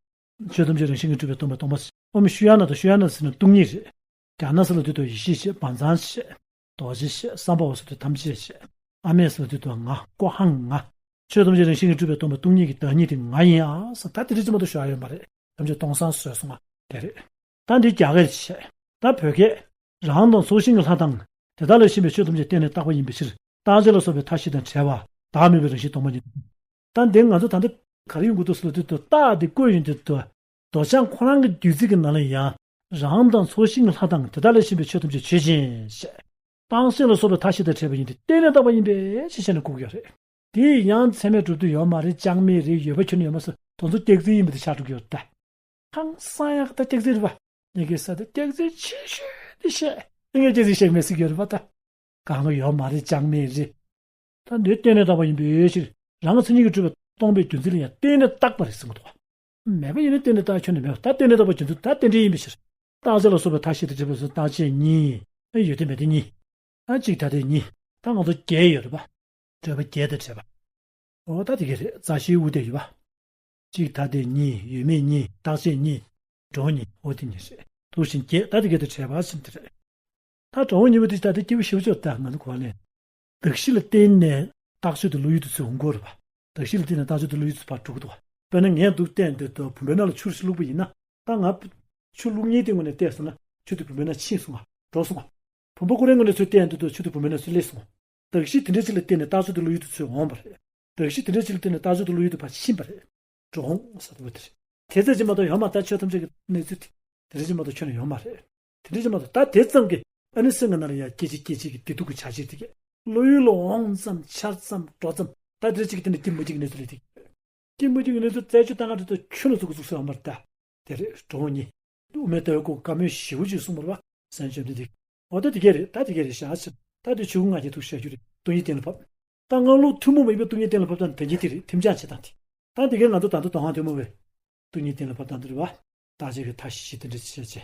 ཆོས་ཐམས་ཅད་རང་བཞིན་གྱིས་གྲུབ་པས་སྟོང་པ་སྟོང་པ། ཨོཾ་ཤཱུ་ཡ་ན་དང་ཤཱུ་ཡ་ན་ཟེར་ན་སྟོང་ཉིད་རེད། རྒྱ་ན་ཟེར་ལ་དུས་དང་ཡེ་ཤེས་ཞེས་བཛྲ་ཞེས། རྡོ་རྗེ་ཞེས་སམྦྷ་ཝ་ཟེར་དུས་ཐམས་ཅད་ཞེས། ཨ་མེ་ཟེར་ལ་དུས་དང་ང་ཀོ་ཧང་ང་། ཆོས་ཐམས་ཅད་རང་བཞིན་གྱིས་གྲུབ་པས་སྟོང་པ་སྟོང་ཉིད་ཀྱི་བདག་ཉིད་དེ་ང་ཡིན་ཨ་ཟེར་ད་དེ་རིགས་ཅི་མ་གཏོགས་ཞུ་ཡ་ཡོད་མ་རེད། ཐམས་ཅད་སྟོང་སང་བཟོས་སོང་ང་དེ་རེད། ད་འདི་རྒྱ་སྐད་བྱས། ད་བོད་སྐད། རང་དང་ཚོགས་ཞིང་གི་ལྷ་དང་། དེ་དག་ལས་གཞན་པའི་ཆོས་ཐམས་ཅད་བརྟེན་ནས་རྟག་པ་ཡིན་པའི་ཕྱིར། རྟག་ཆད་ལ་སོགས་པའི་མཐའ་བཞི་དང་བྲལ་བ། བདག་མེད་པའི་རང་བཞིན་སྟོང་པ་ཉིད། ད་འདི་ང་ཚོ་ད་ལྟ་ག་རེ་ཡོང་གི་འདུག་ཟེར་ལ་དུས་དུ་རྟགས་འདི་བཀོད་ཡོང་དུས་དུ། མདོ་བྱང་ཁོ་རང་གི་བདུད་རྩི་གི་ནང་ལ་ཡང་། རང་དང་ཚོགས་ཞིང་གི་ལྷ་དང་དེ་དག་ལས་གཞན་པའི་ཆོས་ཐམས་ཅད་ཆོས་ཅན་ཞེས། རྟག་ཆད་ལ་སོགས་པའི་མཐའ་བཞི་དང་བྲལ་བ་ཡིན་ཏེ་བརྟེན་ནས་རྟག་པ་ཡིན་པས་ཞེས་བཤད་ནས་བཀུག་ཡོད་རེད། དེ་ཡང་ཚད་མས་གྲུབ་དུས་ཡོད་མ་རེད། ཅང་མེད་རེད། ཡོད་པ་ཁྱོན་ནས་ཡོད་མ་ཟེར་དོན་ཚོ་སྐྱག་རྫུན་ཡིན་པ་དེ་ཆགས་འགྲོ་གི་ཡོད་ད། ཧང་སང་ཡག་ད་སྐྱག་རྫུན་རེད་པ། ངེད་ཀྱི་ས་ད་སྐྱག་རྫུན་ཆེ་ཤོས་དེ་བཤད། ངས་སྐྱག་རྫུན་བཤད་མེད་ཟེར་གྱི་ཡོད་རེད་པ་ད། གང་ག་ཡོད་མ་རེད། ཅང་མེད་རེད། ད་འདི་བརྟེན་ནས་རྟག་པ་ཡིན་པའི་ཕྱིར། རང་མཚན་ཉིད་ཀྱིས་གྲུབ་པའི་སྟོང་པའི་བདུད་རྩི་ལ་ཡང་བརྟེན་ནས་རྟག་པ་རེད་ཟེར་གྱི་འདུག་མེད་པ་ཡིན་ན་རྟེན་འབྲེལ་རྟགས་ཁྱོན་ནས་མེད་པ། ད་རྟེན་འབྲེལ་རྟག་པ་རྒྱུ་མཚན་ད་རྟེན་འབྲེལ་ཡིན་པའི་ཕྱིར། རྟག་ཆད་ལ་སོགས་པའི་མཐའ་བཞི་དང་བྲལ་བ་སོགས་རྟག་ཆད་གཉིས། ཡོད་དེ་མེད་དེ་གཉིས། ཨ་གཅིག་ཐ་དད་གཉིས། ད་ང་ཚོ་བརྒྱད་ཡོད་རེད་པ། བགྲོད་པ་བརྒྱད་དང་བྲལ་བ། འོ་ད་དེ་ག་རེད། རྩ་ཤེའི་དབུ་དེ་ཡོད་པ། གཅིག་ཐ་དད་གཉིས། ཡོད་མེད་གཉིས། རྟག་ཆད་གཉིས། འགྲོ་བ་གཉིས། འོ་དེ་གཉིས་རེད། དུ་ཞིང་བརྒྱད། ད་དེ་ག་དེ་བྲལ་བ་ཟེར་དེ་རེད། ད་གྲོང་བུ་གཉིས་པོ་དེ་ད་དེ་སྐྱེ་བོ་ཞེ་པོ་ཅིག་ད་ང་ཚོ་གོ་བ་ལེན། གདགས་གཞི་ལ་བརྟེན་ནས་རྟགས་ཆོས་དེ་བློ་ཡུལ་དུ་ཚུར་འོང་གི་རེད་པ། གདགས་གཞི་ལ་བརྟེན་ནས་རྟགས་ཆོས་དེ་བློ་ཡུལ་དུ་ཕར་འགྲོ་གི་འདུག་པ། དཔེར་ན་ངས་འདུག་བལྟས་འདུག་དུ་བུམ་པའི་ནང་ལ་ཆུ་ཞིག་བླུགས་པ་ཡིན་ན། ད་ང་ཆུ་བླུགས་མཁན་དེ་ངོས་ནས་བལྟས་སོང་ན་ཆུ་དེ་བུམ་པའི་ནང་ཕྱིན་སོང་ང་། འགྲོ་སོང་ང་། བུམ་པ་ཀུ་རེ་ངོས་ནས་ཚུར་བལྟས་འདུག་དུ་ཆུ་དེ་བུམ་པའི་ནང་ཚུར་སླེབས་སོང་ང་། གདགས་གཞི་དེ་འདྲ་ཅིག་ལ་བརྟེན་ནས་རྟགས་ཆོས་དེ་བློ་ཡུལ་དུ་ཚུར་འོངས་པ་རེད། གདགས་གཞི་དེ་འདྲ་ཅིག་ལ་བརྟེན་ནས་རྟགས་ཆོས་དེ་བློ་ཡུལ་དུ་ཕར་ཕྱིན་པ་རེད། འགྲོ་འོང་ཟེར་བ་དེ་རེད། དེ་ཙམ་ཅིག་མ་གཏོགས་ཡོད་མ་རེད། ད་ཆོས་ཐམས་ཅད་ཀྱི་གནས་ཚུལ་དེ་དེ་འདྲ་ཅིག་མ་གཏོགས་ཁྱོན་ནས་ཡོད་མ་རེད། དེ་འདྲ་ཅིག་མ་གཏོགས་ད་དེ་ཙམ་གྱི་ཨ་ནི་སེམས་ཀྱི་ནང་ལ་ཡ་སྐྱེ་འཆི་སྐྱེ་འཆི་གི་བདེ་སྡུག་གི་བྱ་བྱེད་དེ་གས་བློ་ཡུལ་ལ་འོང་ཙམ་འཆར་ཙམ་འགྲོ་ཙམ་ད་དེ་འདྲ་ཅིག་གི་སྟེང་ནས་སྐྱེ་མ་འཆི་གི་གནས་ཚུལ་ལས་དེ་གས། སྐྱེ་མ་འཆི་གི་གནས་ཚུལ་རྩད་གཅོད་བཏང་ག་དེ་ཚོ་ཁྱོན་ནས་ཚུགས་ཀྱི་ཚུགས་སུ་ཡོད་མ་རེད་ད། དེ་རེད། འགྲོ་འོང་གཉིས། དབུ་མའི་ལྟ་བའི་སྐོར་བཀའ་མོལ་ཞེ་པོ་ཅིག་གསུངས་པ་རེད་པ། སེམས་ཅན་འདི་འདི། འོ་ད་དེ་གས་རེད། ད་དེ་གས་རེད་ཤག་ཟེར། ད་དེ་ཆོས་སྐུ་ལྔ་བརྒྱ་ཐུགས་བཞག་རྒྱུ་རེད། སྟོང་ཉིད་གཏན་ལ་ཕབ། ད་སྔགས་ལུགས་ཐུན་མོང་མ་ཡིན་པའི་སྟོང་ཉིད་གཏན་ལ་ཕབ་སྟངས་དེ་གཉིས་དེ་རེད། ཐིམ་རྐྱང་བྱེད་སྟངས་དེ། ད་དེ་གས་ང་ཚོ་ད་ལྟ་དོན་ཧང་ཐུན་མོང་བའི་སྟོང་ཉིད་གཏན་ལ་ཕབ་སྟངས་དེ་རེད་པ། རྟག་ཆད་ཀྱི་མཐའ་བཞི་དེ་འདྲ་ཅིག་བྱས།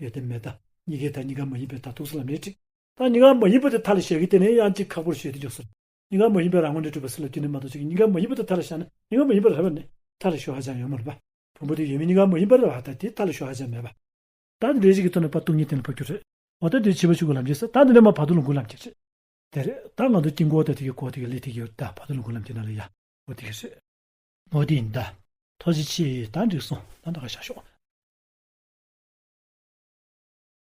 ཡོད་དེ་མེད་ད། གཉིས་ཀའི་མཐའ་གཉིས་ཀ་མ་ཡིན་པའི་མཐའ་ཐུགས་སུ་ལམ་རེ་ཁྲིད། ད་གཉིས་ཀ་མ་ཡིན་པ་དེ་མཐའ་ལ་བཞག་གི་དེ་ནས་ཡང་གཅིག་ཁག་པོར་བཞག་དེ་འཇོག་སོང་། གཉིས་ཀ་མ་ཡིན་པའི་རང་ངོ་འདྲེན་གྲུབ་པ་ཟེར་ལབ་རྒྱུ་ནི་མ་གཏོགས་ཅིག་གཉིས་ཀ་མ་ཡིན་པ་དེ་མཐའ་ལ་བཞག་ན་གཉིས་ཀ་མ་ཡིན་པ་རེད་པ་ནི་མཐའ་ལ་བཞག་ཧ་ཅང་ཡོད་མ་རེད་པ། བུམ་པ་དེ་ཡོད་མེད་གཉིས་ཀ་མ་ཡིན་པ་རེད་པ། ད་དེ་མཐའ་ལ་བཞག་ཧ་ཅང་མེད་པ། ད་དེ་འདྲ་ཞིག་གི་ཐོག་ནས་ཕར་སྟོང་ཉིད་གཏན་ལ་ཕབ་རྒྱུ་རེད། འོ་ད་དེ་བྱེད་པ་ཆོས་སྐུ་ལམ་ཁྱེར་ཟེར། ད་འདི་ནས་མར་བར་དོ་ལོངས་སྐུའི་ལམ་ཁྱེར་རེད། དེ་རེད། ད་ང་ཚོ་དཀྱིལ་འཁོར་དང་དེ་གའི་སྐོར་དེ་གའི་ལས་དེ་གའི་ད་བར་དོ་ལོངས་སྐུའི་ལམ་ཁྱེར་ནང་ལ་ཡ། འོ་དེ་ག་རེད། འོ་དེ་ཡིན་ད། ཐུགས་རྗེ་ཆེ། ད་འགྲིག་སོང་། ད་ད་ག་བཞག་ཤོག